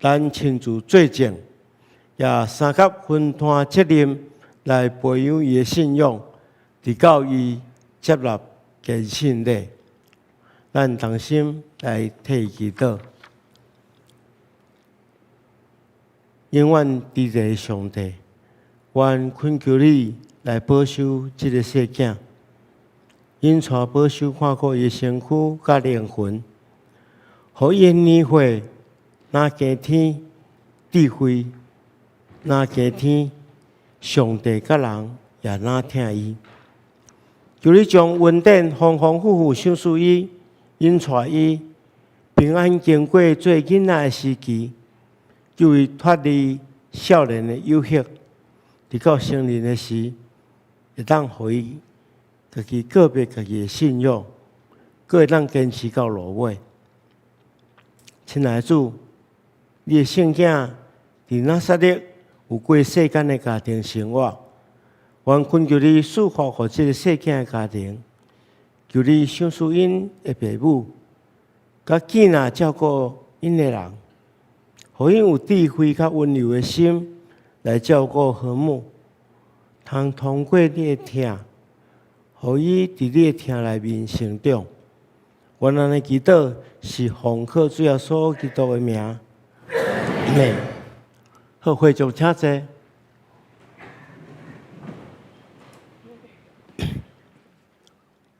咱親自做證，也相佮分擔責任來培養伊的信仰，直到伊接納堅信禮。咱同心來替伊祈禱，永遠佇的上帝，阮懇求你來保守這个細囝，引帶保守看顧伊的身軀佮靈魂，予伊的年歲若加添智慧，若加添上帝佮人也若疼伊。求你將恩典豐豐富富賞賜伊。引帶伊平安經過做囡仔的時期，救伊脫離少年的誘惑，直到成年的時，會當予伊家己告白家己的信仰，閣會當堅持到落尾。親愛的主，你的聖囝佇拿撒勒有過世間的家庭生活，阮懇求你賜福予這个細囝的家庭。求你賞賜𪜶的爸母，佮囝仔照顧𪜶的人，予𪜶有智慧佮溫柔的心來照顧和睦，通通過你的疼，予伊佇你的疼內面成長。阮按呢祈禱是奉靠主耶穌基督的名。阿們。好，會眾請坐。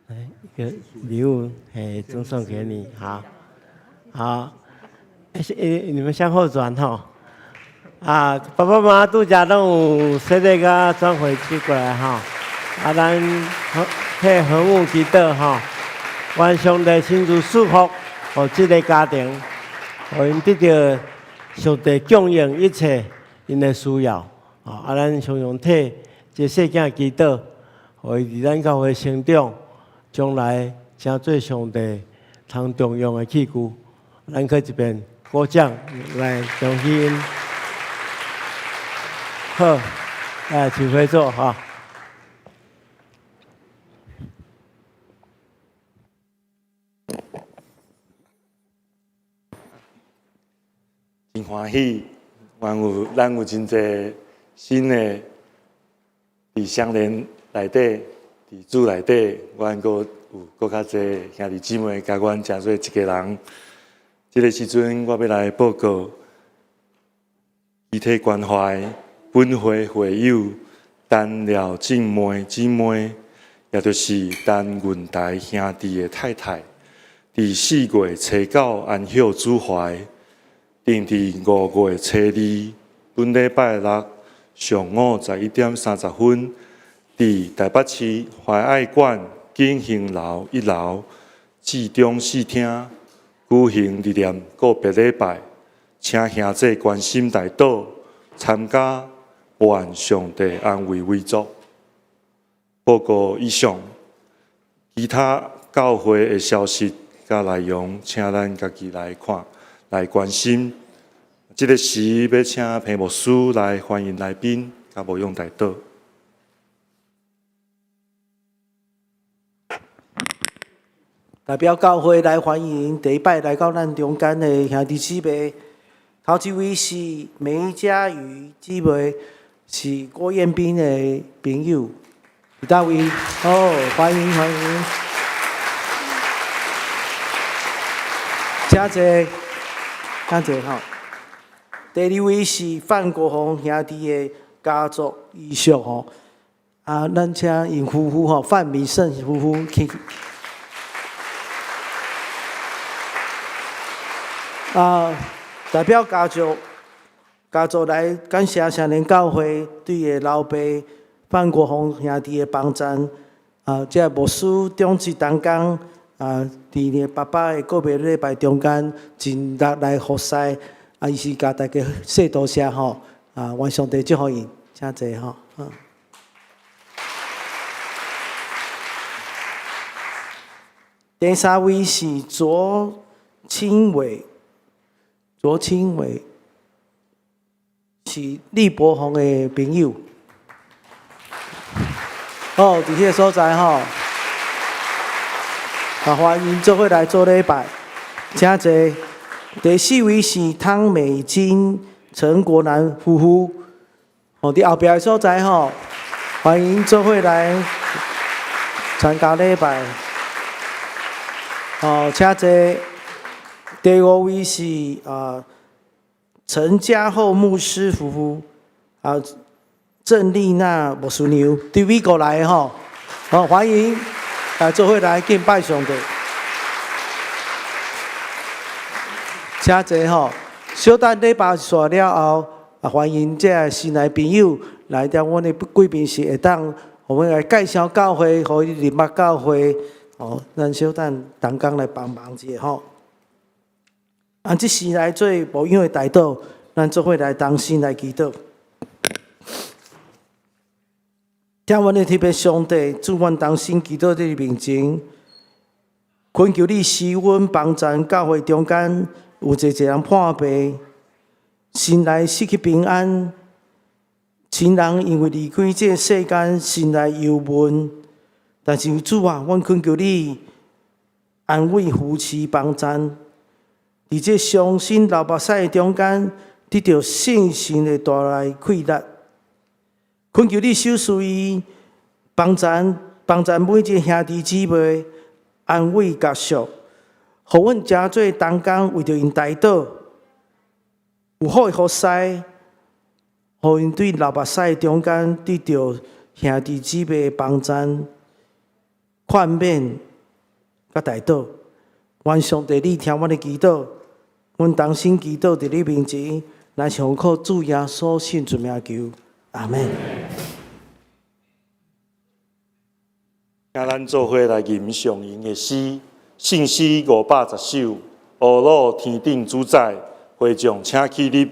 來一個禮物，嘿，贈送給你，好，好，欸，你們向後轉吼，啊，爸爸媽媽拄才攏有洗禮佮轉回去過來吼，啊，咱替和睦祈禱吼，願上帝親自賜福予這个家庭，予𪜶得著上帝供應一切𪜶的需要，啊，咱常常替這細囝祈禱，予伊佇咱教會成長。將來成做上帝通重用的器具，咱去這邊鼓掌來恭喜𪜶。好，來請回座哈。真歡喜，阮有咱有真濟新的佇相連內底。佇主內底，阮閣有閣較濟兄弟姊妹，共阮成做一家人。這个時陣，我欲來報告，肢體關懷本會會友陳廖靜梅姊妹，也就是陳雲台兄弟的太太，佇4月初9安息主懷，定佇5月初2，本禮拜六上午11點30分，佇台北市懷愛館景興樓1樓至中四廳舉行紀念告別禮拜，請兄弟關心代禱參加，願上帝安慰遺族。報告以上，其他教會的消息佮內容，請咱家己來看，來關心。這个時欲請彭牧師來歡迎來賓，佮牧養代禱。代表教會來歡迎第一擺來到咱中間的兄弟姊妹。頭一位是梅家瑜姊妹，是郭彥斌的朋友。佇佗位？哦，歡迎歡迎。請坐，請坐吼。第二位是范國宏兄弟的家族遺屬吼。啊，咱請𪜶夫婦吼，范米勝夫婦去。啊，代表家族來感謝聖靈教會對伊的老爸范國宏兄弟的幫贊。啊，這牧師長執同工啊，佇𪜶爸爸的告別禮拜中間，盡力來服侍。啊，伊是共大家說多謝吼。啊，願上帝祝福𪜶，請坐吼。第三位是卓清偉，卓清偉是李伯宏的朋友。哦，佇彼个所在吼，啊，歡迎做伙來做禮拜，請坐。第四位是湯美金、陳國南夫婦，哦，佇後壁的所在吼，歡迎做伙來參加禮拜。哦，請坐。第五位是啊，陳家厚牧師夫婦，啊，鄭麗娜牧師娘，佇美國來的吼，好，歡迎來做伙來敬拜上帝。請坐吼，小等禮拜煞了後，啊，歡迎這个新來朋友來到阮的貴賓室，會當予阮來介紹教會，予伊認捌教會。哦，咱小等同工來幫忙一下吼。啊，這時來做牧養的代禱，咱做伙來同心來祈禱。聽阮的特別上帝，主阮同心祈禱佇你面前，懇求你施阮幫贊教會中間有濟濟人破病，心內失去平安，親人因為離開這个世間，心內憂悶。但是主啊，阮懇求你安慰、扶持、幫贊，佇這傷心流目屎的中間，得著信心的帶來氣力。懇求你賞賜伊幫贊，幫贊每一个兄弟姊妹，安慰家屬，予阮誠做同工為著𪜶代禱，有好的服侍，予𪜶對流目屎中間得著兄弟姊妹的幫贊、勸勉、佮代禱。願上帝你聽阮的祈禱，阮同心祈禱佇你面前，乃是奉靠主耶穌聖尊名求，阿們。請咱做伙來吟上吟的詩，聖詩510首，烏魯天頂主宰，會眾請起立。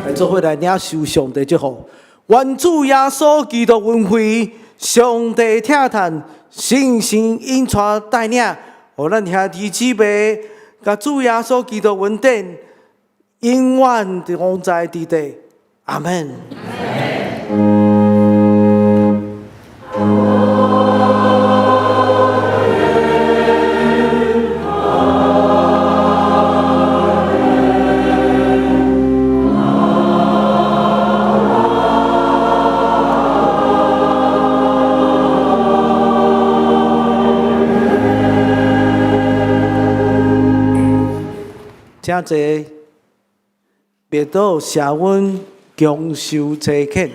來做伙來領受上帝祝福，願主耶穌基督恩惠、上帝疼嘆，聖神引帶帶領，予咱兄弟姊妹，佮主耶穌基督恩典，永遠同在佇地。阿門。請坐，默禱謝阮共受差遣。